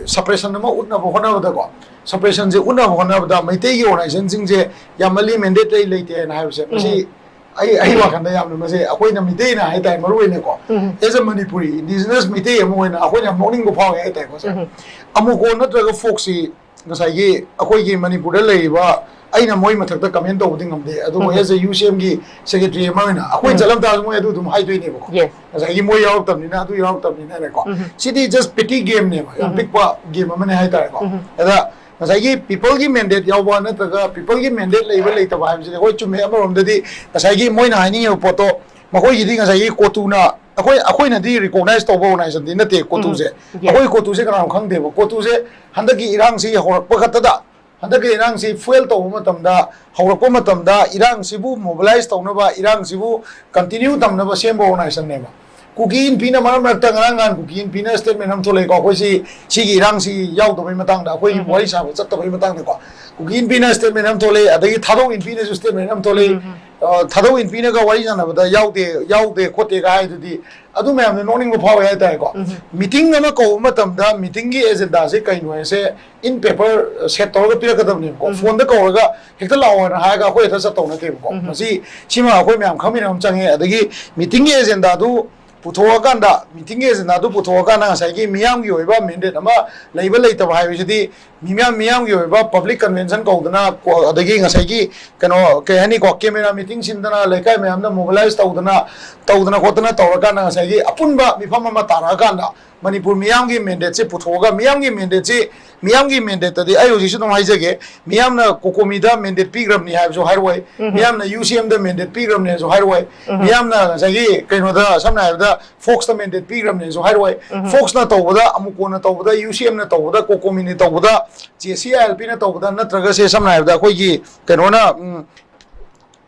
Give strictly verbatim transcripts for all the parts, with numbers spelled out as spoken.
ꯁꯄ꯭ꯔꯦꯁꯟ ꯑꯃ ꯎꯠꯅꯕ ꯍꯣꯠꯅꯕꯗꯀꯣ, ꯁꯄ꯭ꯔꯦꯁꯟꯁꯦ ꯎꯠꯅꯕ ꯍꯣꯠꯅꯕꯗ ꯃꯩꯇꯩꯒꯤ ꯑꯣꯔꯒꯅꯥꯏꯖꯦꯁꯟꯁꯤꯡꯁꯦ ꯌꯥꯝꯃꯜꯂꯤ, ꯃꯦꯟꯗꯦꯠ ꯂꯩ ꯂꯩꯇꯦ ꯍꯥꯏꯅ ꯍꯥꯏꯕꯁꯦ, ꯃꯁꯤ ꯑꯩ ꯑꯩ ꯋꯥꯈꯜꯗ ꯌꯥꯝꯅ, ꯃꯁꯤ ꯑꯩꯈꯣꯏꯅ ꯃꯤꯇꯩꯅ ꯍꯥꯏꯇꯥꯔꯦ, ꯃꯔꯨ ꯑꯣꯏꯅꯀꯣ, ꯎꯝ. ꯑꯦꯖ ꯑ ꯃꯅꯤꯄꯨꯔꯤ ꯏꯟꯗꯤꯖꯤꯅꯁ ꯃꯤꯇꯩ ꯑꯃ ꯑꯣꯏꯅ ꯑꯩꯈꯣꯏꯅ ꯌꯥꯝ ꯅꯣꯛꯅꯤꯡꯕ ꯐꯥꯎꯋꯦ ꯍꯥꯏꯇꯥꯔꯦꯀꯣ ꯁꯥꯔ꯫ ꯎꯝ. ꯑꯃꯨꯀꯣ ꯅꯠꯇ꯭ꯔꯒ ꯐꯣꯛꯁꯤ ꯉꯁꯥꯏꯒꯤ ꯑꯩꯈꯣꯏꯒꯤ ꯃꯅꯤꯄꯨꯔꯗ ꯂꯩꯔꯤꯕ, ꯑꯩꯅ ꯃꯣꯏ ꯃꯊꯛꯇ ꯀꯃꯦꯟ ꯇꯧꯕꯗꯤ ꯉꯝꯗꯦ, ꯑꯗꯨꯕꯨ ꯎꯝ. ꯑꯦꯖ ꯑ ꯌꯨ ꯁꯤ ꯑꯦꯝꯒꯤ ꯁꯦꯀ꯭ꯔꯦꯇꯔꯤ ꯑꯃ ꯑꯣꯏꯅ ꯑꯩꯈꯣꯏꯅ ꯎꯝ. Yes. ꯉꯁꯥꯏꯒꯤ ꯃꯣꯏ ꯌꯥꯎꯔꯛꯇꯕꯅꯤꯅ, ꯑꯗꯨ ꯌꯥꯎꯔꯛꯇꯕꯅꯤꯅ ꯍꯥꯏꯅꯀꯣ꯫ ꯎꯝ. ꯁꯤꯗꯤ ꯖꯁ ꯄꯦꯇꯤ ꯒꯦꯝꯅꯦꯕ, ꯌꯥꯝ ꯎꯝ. ꯄꯤꯛꯄ ꯒꯦꯝ ꯑꯃꯅꯦ ꯍꯥꯏꯇꯥꯔꯦꯀꯣ꯫ ꯎꯝ. ꯑꯗ ꯉꯁꯥꯏꯒꯤ ꯄꯤꯄꯜꯒꯤ ꯃꯦꯟꯗꯦꯠ ꯌꯥꯎꯕ ꯅꯠꯇ꯭ꯔꯒ ꯄꯤꯄꯜꯒꯤ ꯃꯦꯟꯗꯦꯠ ꯂꯩꯕ ꯂꯩꯇꯕ ꯍꯥꯏꯕꯁꯤꯗꯤ, ꯍꯣꯏ, ꯆꯨꯝꯃꯦ, ꯑꯃꯔꯣꯝꯗꯗꯤ ꯉꯁꯥꯏꯒꯤ ꯃꯣꯏꯅ ꯍꯥꯏꯅꯤꯡꯉꯤꯕ ꯄꯣꯠꯇꯣ, ꯃꯈꯣꯏꯒꯤꯗꯤ ꯉꯁꯥꯏꯒꯤ ꯀꯣꯇꯨꯅ, ꯑꯩꯈꯣꯏ ꯑꯩꯈꯣꯏꯅꯗꯤ ꯔꯤꯀꯣꯛꯅꯥꯏꯁ ꯇꯧꯕ ꯑꯣꯔꯒꯅꯥꯏꯖꯦꯁꯟꯗꯤ ꯅꯠꯇꯦ ꯀꯣꯇꯨꯁꯦ꯫ ꯎꯝ. Yes. ꯑꯩꯈꯣꯏ ꯀꯣꯇꯨꯁꯦ ꯀꯅꯥꯅꯣ ꯈꯪꯗꯦꯕ꯫ ꯀꯣꯇꯨꯁꯦ ꯍꯟꯗꯛꯀꯤ ꯏꯔꯥꯡꯁꯤ ꯍꯧꯔꯛꯄ ꯈꯛꯇꯗ, ꯍꯟꯗꯛꯀꯤ ꯏꯔꯥꯡꯁꯤ ꯐꯨꯑꯦꯜ ꯇꯧꯕ ꯃꯇꯝꯗ, ꯍꯧꯔꯛꯄ ꯃꯇꯝꯗ ꯏꯔꯥꯡꯁꯤꯕꯨ ꯃꯣꯕꯤꯂꯥꯏꯁ ꯇꯧꯅꯕ, ꯏꯔꯥꯡꯁꯤꯕꯨ ꯀꯟꯇꯤꯅ꯭ꯌꯨ ꯊꯝꯅꯕ ꯁꯦꯝꯕ ꯑꯣꯔꯒꯅꯥꯏꯖꯦꯁꯟꯅꯦꯕ꯫ ꯀꯨꯀꯤ ꯏꯟꯐꯤꯅ ꯃꯔꯛ ꯃꯔꯛꯇ, ꯉꯔꯥꯡ ꯅꯍꯥꯟ ꯀꯨꯀꯤ ꯏꯟꯐꯤꯅ ꯁ꯭ꯇꯦꯠꯃꯦꯟ ꯑꯃ ꯊꯣꯛꯂꯛꯑꯦꯀꯣ, ꯑꯩꯈꯣꯏ ꯁꯤ, ꯁꯤꯒꯤ ꯏꯔꯥꯡꯁꯤ ꯌꯥꯎꯗꯕꯩ ꯃꯇꯥꯡꯗ, ꯑꯩꯈꯣꯏꯒꯤ ꯎꯝ. ꯋꯥꯔꯤ ꯁꯥꯕ ꯆꯠꯇꯕꯩ ꯃꯇꯥꯡꯗꯀꯣ, ꯀꯨꯀꯤ ꯏꯟꯐꯤꯅ ꯁ꯭ꯇꯦꯠꯃꯦꯟ ꯑꯃ ꯊꯣꯛꯂꯛꯑꯦ, ꯑꯗꯒꯤ ꯊꯥꯗꯧ ꯏꯟꯐꯤꯅꯁꯨ ꯁ꯭ꯇꯦꯠꯃꯦꯟ ꯑꯃ ꯊꯣꯛꯂꯛꯑꯦ꯫ ꯎꯝ. ꯑ, ꯊꯥꯗꯧ ꯏꯟꯐꯤꯅꯒ ꯋꯥꯔꯤ ꯁꯥꯟꯅꯕꯗ ꯌꯥꯎꯗꯦ, ꯌꯥꯎꯗꯦ ꯈꯣꯠꯇꯦꯒ ꯍꯥꯏꯗꯨꯗꯤ, ꯑꯗꯨ ꯃꯌꯥꯝꯗꯣ ꯅꯣꯛꯅꯤꯡꯕ ꯐꯥꯎꯋꯦ ꯍꯥꯏꯇꯥꯔꯦꯀꯣ꯫ ꯎꯝ. ꯃꯤꯇꯤꯡ ꯑꯃ ꯀꯧꯕ ꯃꯇꯝꯗ ꯃꯤꯇꯤꯡꯒꯤ ꯑꯦꯖꯦꯟꯗꯥꯁꯦ ꯀꯩꯅꯣ ꯍꯥꯏꯁꯦ, ꯏꯟ ꯄꯦꯄꯔ ꯁꯦꯠ ꯇꯧꯔꯒ ꯄꯤꯔꯛꯀꯗꯕꯅꯦꯕꯀꯣ꯫ ꯎꯝ. ꯐꯣꯟꯗ ꯀꯧꯔꯒ ꯍꯦꯛꯇ ꯂꯥꯛꯑꯣ ꯍꯥꯏꯅ ꯍꯥꯏꯔꯒ ꯑꯩꯈꯣꯏ ꯍꯦꯛꯇ ꯆꯠꯇꯧ ꯅꯠꯇꯦꯕꯀꯣ꯫ ꯎꯝ. ꯃꯁꯤ, ꯁꯤꯃ ꯑꯩꯈꯣꯏ ꯃꯌꯥꯝ ꯈꯪꯃꯤꯟꯅꯕ ꯑꯃ ꯆꯪꯉꯦ꯫ ꯑꯗꯒꯤ ꯃꯤꯇꯤꯡꯒꯤ ꯑꯦꯖꯦꯟꯗꯥꯗꯨ ꯄꯨꯊꯣꯛꯑꯀꯥꯟꯗ, ꯃꯤꯇꯤꯡꯒꯤ ꯑꯦꯖꯦꯟꯗꯥꯗꯨ ꯄꯨꯊꯣꯛꯑꯀꯥꯟꯗ ꯉꯁꯥꯏꯒꯤ ꯃꯤꯌꯥꯝꯒꯤ ꯑꯣꯏꯕ ꯃꯦꯟꯗꯦꯠ ꯑꯃ ꯂꯩꯕ ꯂꯩꯇꯕ ꯍꯥꯏꯕꯁꯤꯗꯤ, ꯃꯤꯌꯥꯝ, ꯃꯤꯌꯥꯝꯒꯤ ꯑꯣꯏꯕ ꯄꯕ꯭ꯂꯤꯛ ꯀꯟꯚꯦꯟꯁꯟ ꯀꯧꯗꯅ, ꯀꯣ-, ꯑꯗꯒꯤ ꯉꯁꯥꯏꯒꯤ ꯀꯩꯅꯣ, ꯀꯩ ꯍꯥꯏꯅꯤꯀꯣ, ꯀꯦꯃꯦꯔꯥ ꯃꯤꯇꯤꯡ ꯁꯤꯟꯗꯅ, ꯂꯩꯀꯥꯏ ꯃꯌꯥꯝꯗ ꯃꯣꯕꯤꯂꯥꯏꯁ ꯇꯧꯗꯅ, ꯇꯧꯗꯅ ꯈꯣꯠꯇꯅ ꯇꯧꯔꯀꯥꯟꯗ, ꯉꯁꯥꯏꯒꯤ ꯑꯄꯨꯟꯕ ꯃꯤꯐꯝ ꯑꯃ ꯇꯥꯔꯛꯑꯀꯥꯟꯗ, ꯃꯅꯤꯄꯨꯔ ꯃꯤꯌꯥꯝꯒꯤ ꯃꯦꯟꯗꯦꯠꯁꯦ ꯄꯨꯊꯣꯛꯑꯒ, ꯃꯤꯌꯥꯝꯒꯤ ꯃꯦꯟꯗꯦꯠꯁꯤ, ꯃꯤꯌꯥꯝꯒꯤ ꯃꯦꯟꯗꯦꯠꯇꯗꯤ ꯑꯩ ꯍꯧꯖꯤꯛꯁꯨ ꯑꯗꯨꯝ ꯍꯥꯏꯖꯒꯦ, ꯃꯤꯌꯥꯝꯅ ꯀꯣꯀꯣꯃꯤꯗ ꯃꯦꯟꯗꯦꯠ ꯄꯤꯈ꯭ꯔꯕꯅꯤ ꯍꯥꯏꯕꯁꯨ ꯍꯥꯏꯔꯣꯏ, ꯎꯝ. ꯃꯤꯌꯥꯝꯅ ꯌꯨ ꯁꯤ ꯑꯦꯝꯗ ꯃꯦꯟꯗꯦꯠ ꯄꯤꯈ꯭ꯔꯕꯅꯤꯁꯨ ꯍꯥꯏꯔꯣꯏ, ꯎꯝ. ꯃꯤꯌꯥꯝꯅ ꯉꯁꯥꯏꯒꯤ ꯀꯩꯅꯣꯗ, ꯁꯝꯅ ꯍꯥꯏꯔꯕꯗ, ꯐꯣꯛꯁꯇ ꯃꯦꯟꯗꯦꯠ ꯄꯤꯈ꯭ꯔꯕꯅꯤꯁꯨ ꯍꯥꯏꯔꯣꯏ, ꯎꯝ. ꯐꯣꯛꯁꯅ ꯇꯧꯕꯗ, ꯑꯃꯨꯀꯣꯟꯅ ꯇꯧꯕꯗ, ꯌꯨ ꯁꯤ ꯑꯦꯝꯅ ꯇꯧꯕꯗ, ꯀꯣꯀꯣꯃꯤꯅ ꯇꯧꯕꯗ, ꯖꯦ ꯁꯤ ꯑꯥꯏ ꯑꯦꯜ ꯄꯤꯅ ꯇꯧꯕꯗ, ꯅꯠꯇ꯭ꯔꯒ ꯁꯦ, ꯁꯝꯅ ꯍꯥꯏꯔꯕꯗ, ꯑꯩꯈꯣꯏꯒꯤ ꯀꯩꯅꯣꯅ, ꯎꯝ,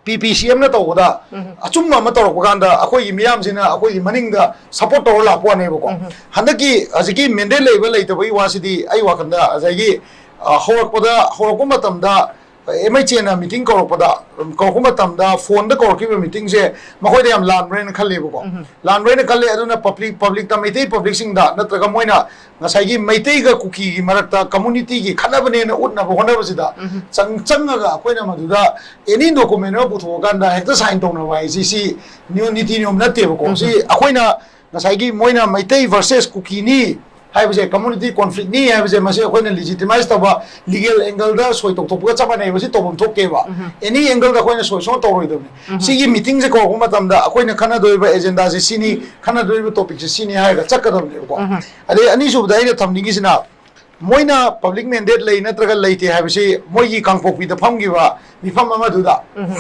ꯄꯤ ꯄꯤ ꯁꯤ ꯑꯦꯝꯅ ꯇꯧꯕꯗ, ꯎꯝ. ꯑꯆꯨꯝꯕ ꯑꯃ ꯇꯧꯔꯛꯄ ꯀꯥꯟꯗ, ꯑꯩꯈꯣꯏꯒꯤ ꯃꯤꯌꯥꯝꯁꯤꯅ ꯑꯩꯈꯣꯏꯒꯤ ꯃꯅꯤꯡꯗ ꯁꯞꯄꯣꯔꯠ ꯇꯧꯔ ꯂꯥꯛꯄ ꯋꯥꯅꯦꯕꯀꯣ꯫ ꯎꯝ. ꯍꯟꯗꯛꯀꯤ ꯍꯧꯖꯤꯛꯀꯤ ꯃꯦꯟꯗꯦꯠ ꯂꯩꯕ ꯂꯩꯇꯕꯒꯤ ꯋꯥꯁꯤꯗꯤ, ꯑꯩ ꯋꯥꯈꯜꯗ ꯉꯁꯥꯏꯒꯤ, ꯑ, ꯍꯧꯔꯛꯄꯗ, ꯍꯧꯔꯛꯄ ꯃꯇꯝꯗ ꯑꯦꯝ ꯑꯩꯆ ꯑꯦꯅ ꯃꯤꯇꯤꯡ ꯀꯧꯔꯛꯄꯗ, ꯀꯧꯔꯛꯄ ꯃꯇꯝꯗ ꯐꯣꯟꯗ ꯀꯧꯔꯛꯈꯤꯕ ꯃꯤꯇꯤꯡꯁꯦ ꯃꯈꯣꯏꯗ ꯌꯥꯝ ꯂꯥꯟꯕ꯭ꯔꯥ ꯍꯥꯏꯅ ꯈꯜꯂꯦꯕꯀꯣ꯫ ꯎꯝ꯫ ꯂꯥꯟꯕ꯭ꯔꯥ ꯍꯥꯏꯅ ꯈꯜꯂꯦ꯫ ꯑꯗꯨꯅ ꯄꯕ꯭ꯂꯤꯛ, ꯄꯕ꯭ꯂꯤꯛꯇ, ꯃꯩꯇꯩ ꯄꯕ꯭ꯂꯤꯛꯁꯤꯡꯗ ꯅꯠꯇ꯭ꯔꯒ ꯃꯣꯏꯅ ꯉꯁꯥꯏꯒꯤ ꯃꯩꯇꯩꯒ ꯀꯨꯀꯤꯒꯤ ꯃꯔꯛꯇ ꯀꯝꯃꯨꯅꯤꯇꯤꯒꯤ ꯈꯠꯅꯕꯅꯦꯅ ꯎꯠꯅꯕ ꯍꯣꯠꯅꯕꯁꯤꯗ ꯎꯝ꯫ ꯆꯪ-, ꯆꯪꯉꯒ ꯑꯩꯈꯣꯏꯅ ꯃꯗꯨꯗ ꯑꯦꯅꯤ ꯗꯣꯀꯨꯃꯦꯟ ꯑꯃ ꯄꯨꯊꯣꯛꯑꯀꯥꯟꯗ ꯍꯦꯛꯇ ꯁꯥꯏꯟ ꯇꯧꯅꯕ ꯍꯥꯏꯁꯤ, ꯁꯤ ꯅꯤꯌꯣꯝ, ꯅꯤꯇꯤ ꯅꯤꯌꯣꯝ ꯅꯠꯇꯦꯕꯀꯣ꯫ ꯎꯝ꯫ ꯁꯤ ꯑꯩꯈꯣꯏꯅ ꯉꯁꯥꯏꯒꯤ ꯃꯣꯏꯅ ꯃꯩꯇꯩ ꯚꯔꯁꯦꯁ ꯀꯨꯀꯤꯅꯤ ꯍꯥꯏꯕꯁꯦ, ꯀꯝꯃꯨꯅꯤꯇꯤ ꯀꯣꯟꯐ꯭ꯂꯤꯛꯅꯤ ꯍꯥꯏꯕꯁꯦ, ꯃꯁꯤ ꯑꯩꯈꯣꯏꯅ ꯂꯤꯖꯤꯇꯤꯃꯥꯏꯁ ꯇꯧꯕ, ꯂꯤꯒꯦꯜ ꯑꯦꯡꯒꯜꯗ ꯁꯣꯏ ꯇꯧꯊꯣꯛꯄꯒ ꯆꯞ ꯃꯥꯟꯅꯩꯕ꯫ ꯁꯤ ꯇꯧꯐꯝ ꯊꯣꯛꯇꯦꯕ꯫ ꯎꯝ꯫ ꯑꯦꯅꯤ ꯑꯦꯡꯒꯜꯗ ꯑꯩꯈꯣꯏꯅ ꯁꯣꯏ ꯁꯨꯡꯇꯧ ꯇꯧꯔꯣꯏꯗꯕꯅꯤ꯫ ꯎꯝ꯫ ꯁꯤꯒꯤ ꯃꯤꯇꯤꯡꯁꯦ ꯀꯧꯔꯛꯄ ꯃꯇꯝꯗ ꯑꯩꯈꯣꯏꯅ ꯈꯟꯅꯗꯣꯏꯕ ꯑꯦꯖꯦꯟꯗꯥꯁꯦ ꯁꯤꯅꯤ, ꯈꯟꯅꯗꯣꯏꯕ ꯇꯣꯄꯤꯛꯁꯦ ꯁꯤꯅꯤ ꯍꯥꯏꯔꯒ ꯆꯠꯀꯗꯕꯅꯦꯕꯀꯣ꯫ ꯎꯝ꯫ ꯑꯗꯩ ꯑꯅꯤꯁꯨꯕꯗ ꯑꯩꯅ ꯊꯝꯅꯤꯡꯉꯤꯁꯤꯅ, ꯃꯣꯏꯅ ꯄꯕ꯭ꯂꯤꯛ ꯃꯦꯟꯗꯦꯠ ꯂꯩ ꯅꯠꯇ꯭ꯔꯒ ꯂꯩꯇꯦ ꯍꯥꯏꯕꯁꯤ ꯃꯣꯏꯒꯤ ꯀꯥꯡꯄꯣꯛꯄꯤꯗ ꯐꯝꯈꯤꯕ ꯃꯤꯐꯝ ꯑꯃꯗꯨꯗ ꯎꯝ꯫